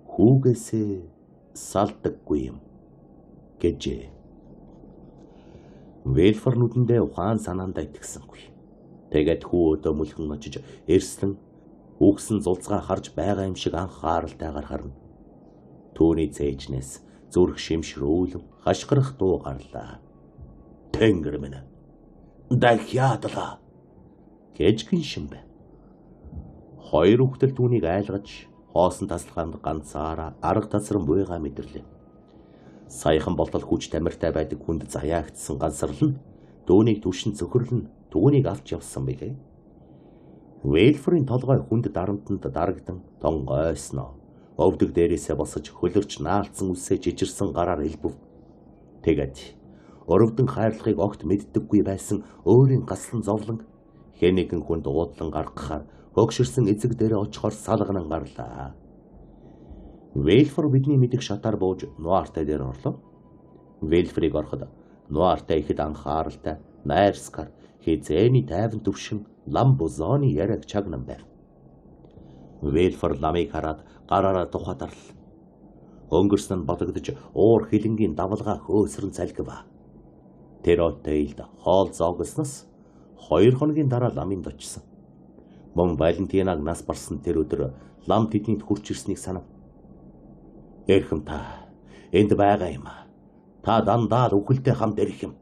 B: хүүгээсээ салдаггүй юм гэжээ. Вэлфор нүдэндээ ухаан санаандаа итгэсэнгүй. Тэгээд хүү өдөө мөлхөн очиж эрслэн үгсэн зулцгаа харж байгаа юм шиг анхааралтайгаар харна. Түүний цээжнээс зүрх шимшрүүлв хашгирах дуу гарлаа. Тэнгэр минь дахиадлаа гэж гиншин байв. Хоёр хүүхдэл түүнийг айлгаж хоосон тасалгаанд ганцаараа арга тасран буйгаа мэдэрлээ. Саяхан болтол хүч тамиртай байдаг хүнд заяагдсан гансрал нь дөөнийг түшин цөхрөл нь түүнийг авч явсан билээ. Вэлфорын толгой хүнд дарамтанд дарагдан тонгойсноо. Өвдөг дээрээсээ босож хөлөрч наалцсан үсээ жижирсэн гараар элбэв. Тэгээд өрөвдөн хайрлахыг огт мэддэггүй байсан өөрийн гаслан зовлон хэн нэгэн хүнд уудлан гаргахаар хөгшөрсөн эзэг дээрээ очихоор салганан гарлаа. Вэлфор бидний мэдих шатаар бууж Нуартай дээр орлоо. Вэлфрийг ороход Нуартай ихэд анхааралтай найрсгаар хизээний тайван төвшин лам бузооны яриаг чагнан байв. Вэлфор ламыг хараад гараараа тухай дарлаа. Өнгөрсөн нь бодогдож уур хилэнгийн давлгаа хөөсрөн залгив. Тэр отелд хоол зоогсноос 2 хоногийн дараа ламынд очсон. Мөн Валентинаг нас барсан тэр өдөр лам тэднийд хурч ирснийг санав. Эрхэм та энд байгаа юм. Та дандаа л үхэлтэй хамт ирэх юм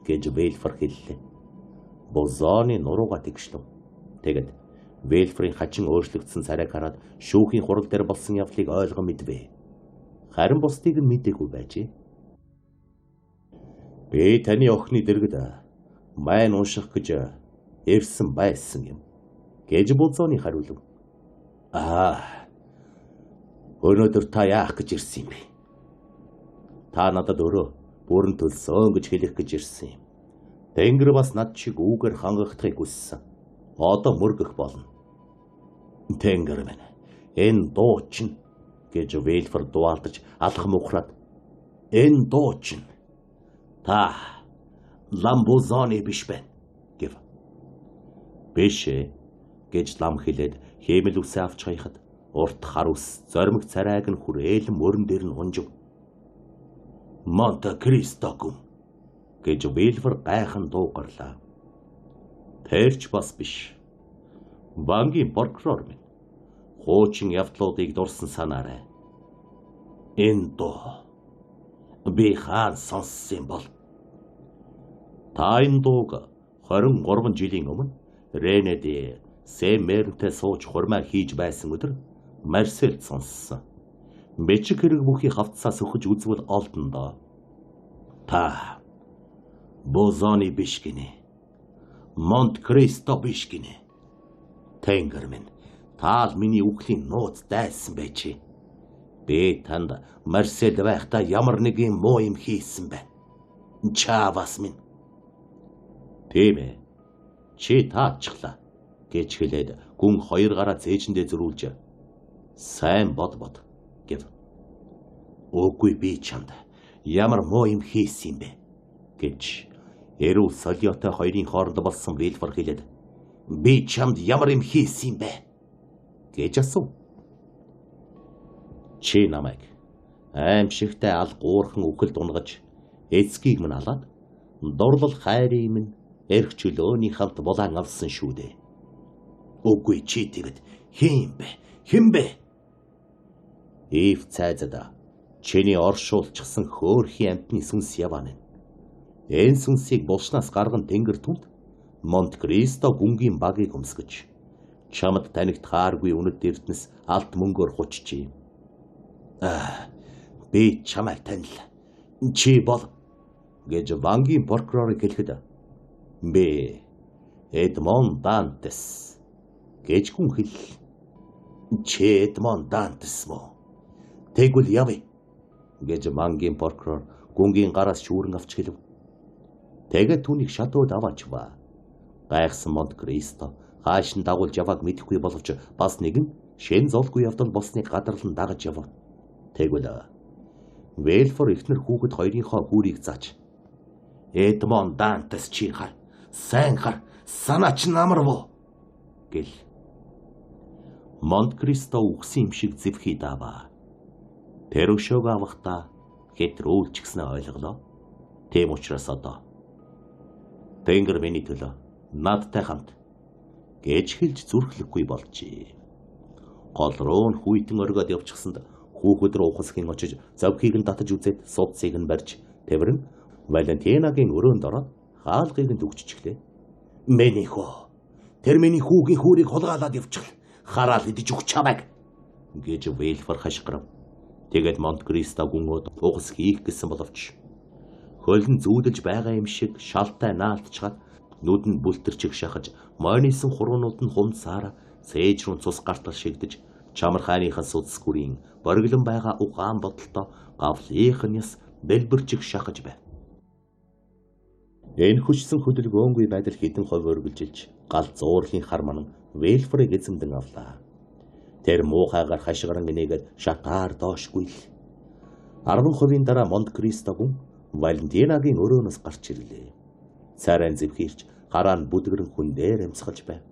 B: гэж Вэлфор хэллээ. Бозоны нурууга тэгшлв. Тэгэд Вэлфрийн хачин өөрчлөгдсөн царайг хараад шүүхийн хурал дээр болсон явдлыг ойлгон мэдвэ. Харин бусдыг нь мэдээгүй байжээ. Би таны охины дэргэд майн унших гэж ирсэн байсан юм гэж Бозоны хариулв. Аа. Өнөөдөр та яах гэж ирсэн юм бэ? Та надад өөрөө бүрэн төлсөн гэж хэлэх гэж ирсэн юм. Тэнгэр бас над чиг үүгээр хангахдахыг хүссэн. Одоо мөргөх болно. Тэнгэр минь, энэ дуу чинь гэж Вэлфор дуалдаж алхам ухраад энэ дуу чинь та Ламбузоны биш байна гэв. Биш ээ гэж лам хэлээд хиймэл үсээ авч хаяхад урт хар ус зоримог царайг нь хүрээлэн мөрөн дээр нь унжив. Монте Кристо гүн гэж Вэлфор гайхан дуугарлаа. Тэрч бас биш. Бангийн прокурор минь хуучин явдлуудыг дурсан санаарай. Энэ дуу би хаан сонссон юм бол? Та энэ дууг 23 жилийн өмнө Ренед Сэмэрнтэй сууж хурмаа хийж байсан өдөр Марсельд сонссон. Бичиг хэрэг бүхий хавцаас өгөж үзвэл олдно доо. Та Бозоны биш гинэ. Монт Кристо биш гинэ. Тэнгэр минь, та л миний үхлийн нууц дайсан байжээ. Би танд Марсельд байхдаа ямар нэгэн муу юм хийсэн бэ? Чавас минь. Тийм ээ. Чи таачихлаа гэж хэлээд гүн хоёр гараа цээжиндээ зөрүүлж сайн бод бод гэв. Үгүй би чамд ямар муу юм хийсэн юм бэ гэж эрүүл солиотой хоёрын хооронд болсон Вэлфор хэлээд би чамд ямар юм хийсэн юм бэ гэж асуув. Чи намайг аимшигтай ал гуурхан үхэлд унгаж эцгийг минь алаад дурлал хайрын минь эрх чөлөөний хамт булаан авсан шүү дээ. Үгүй чи тэгэд хэн юм бэ? Хэн бэ? Ив цайзад чиний оршуулчихсан хөөрхий амтны сүнс яваана. Энэ сүнсийг булшнаас гарган тэнгэр түнд Монт Кристо гүнгийн багийг өмсгөж чамд танигдхааргүй үнэт эрдэнэс алт мөнгөөр хучжээ. Аа, би чамайг танил. Чи бол гэж бангийн прокурорыг хэлэхэд би Эдмон Дантес гэж хүн хэл. Чи Эдмон Дантес мó? Тэгвэл явъя гэж бангийн прокурор гүнгийн гараас шүүрэн авч хэлв. Тэгээд түүнийг шатууд аваачваа. Гайхсан Монт Кристо хааш нь дагуулж явааг мэдэхгүй боловч бас нэгэн шин золгүй явдал болсныг гадарлан дагаж яв. Тэгвэл Вэлфор эхнэр хүүхэд хоёрынхоо хүүрийг зааж Эдмон Дантес чи хар, сайн хар, санаа чинь амар уу гэл. Монт Кристо үхсэн юм шиг зэвхий дааваа. Тэр өшөөг авахдаа хэтрүүлчихснээ ойлголоо. Тийм учраас одоо Тэнгэр миний төлөө надтай хамт гэж хэлж зүрхлэхгүй болжээ. Гол руу нь хүйтэн оргиод явчихсанд хүүхэд рүү ухасхийн очиж зовхийг нь татаж үзээд судсыг нь барьж тэврэн Валентинагийн өрөөнд ороод хаалгыг нь төгччихлээ. Миний хөө, тэр миний хүүгийн хүүрийг хулгайлаад явчихл. Хараал идэж өгч чамайг гэж Вэлфор хашгирав. Тэгээд Монт Кристо гүнгөөд угс хийх гэсэн боловч хөл нь зүүдэлж байгаа юм шиг шалтай наалтчгаад нүд нь бүлтэрчих шахаж мойнысан хуруунууд нь хумцаараа цээж рүү цус гартал шигдэж чамар хайныхаа судас гүрийн бориглон байгаа угаан бодолтой гавлынх нь яс дэлбэрчих шахаж байв. Энэ хүчсэн хөдөлгөөнгүй байдал хэдэн хувь өргөлжилж гал зуурлын хар манан Вэлфорыг эзэмдэн авлаа. Тэр муухайгаар хашгиран инээгээд шатаар доошгүй л. 10%-ийн дараа Монт Кристо гүн Валентинагийн өрөөнөөс гарч ирлээ. Царайн зэвхийрч гараа нь бүдгэрэн хүн дээр амьсгалж байв.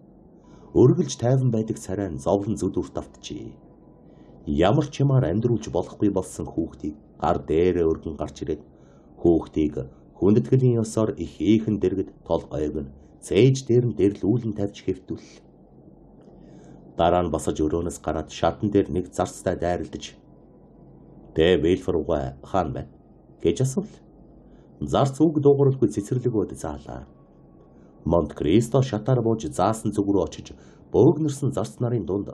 B: Өргөлж тайван байдаг царай нь зовлон зүдүрт автжээ. Ямар ч юмар амьдруулж болохгүй болсон хүүхдийг гар дээрээ өргөн гарч ирээд хүүхдийг хүндэтгэлийн ёсоор их ийхэн дэргэд толгойг нь цээж дээр нь дэрлүүлэн тавьж хэвтүүллээ. Дараа нь босож өрөөнөөс гараад шатан дээр нэг зарцтай дайралдаж "Тэ Вильфор угай хаана байна?" гэж асуулаа. Зарц үг дуугаралгүй цэцэрлэгөөд заалаа. Монт Кристо шатаар бууж заасан зүг рүү очиж бөөгнөрсөн зарц нарын дунд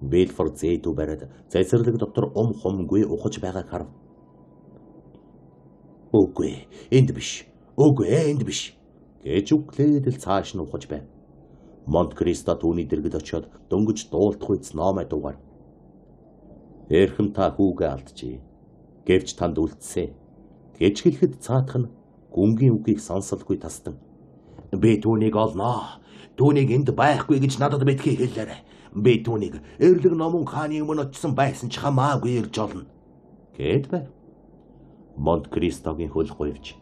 B: Вильфор зээдүү бариад цэцэрлэг дотор ум хумгүй ухаж байгааг харав. "Үгүй, энд биш. Үгүй, энд биш" гэж үглээд л цааш нь ухаж байв. Монт Кристо түүний дэргэд очиод дөнгөж дуулдах үйц номой дуугаар "Эрхэм та хүүгээ алджээ. Гэвч танд үлдсэн" гэж хэлэхэд цаатах нь гүнгийн үгийг сонсолгүй тастан "Би түүнийг олноо. Түүнийг энд байхгүй гэж надад битгий хэлээрэй. Би түүнийг эрлэг номон хааны өмнө очсон байсан ч хамаагүй ирж олно" гэд байв. Монт Кристогийн хөл гуйвж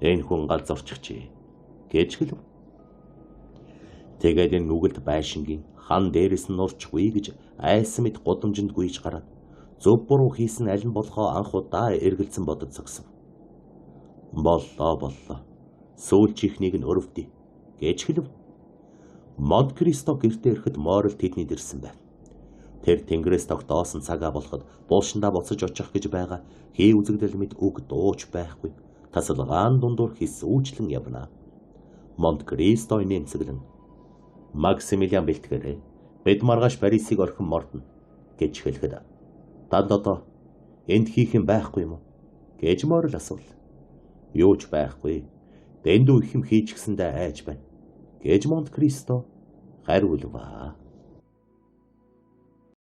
B: "Энэ хүн гал зорчихжээ" гэж хэлв. Тэгээд энэ нүгэлт байшингийн хан дээрээс нь нурчихгүй гэж айсан мэт гудамжинд гүйж гараад зөв буруу хийсэн аль нь болохоо анх удаа эргэлзэн бодож зогсов. Боллоо боллоо. Сүүлчийнхнийг нь өрөвдөө гэж хэлв. Монт Кристо гэртээ ирэхэд Морил тэднийд ирсэн байв. Тэр тэнгэрээс тогтоосон цагаа болоход булшиндаа буцаж очих гэж байгаа хий үзэгдэл мэт үг дууч байхгүй. Тасалгаан дундуур хисүүчлэн явна. Монт Кристо нэмсэглэн "Максимилиан бэлтгэрээ. Бид маргааш Парисыг орхин мордно" гэж хэлэхэд "Танд одоо энд хийх юм байхгүй юм уу?" гэж Морил асуулаа. "Юу ч байхгүй. Дэндүү их юм хийчихсэндээ айж байна" гэж Монт Кристо хариулваа.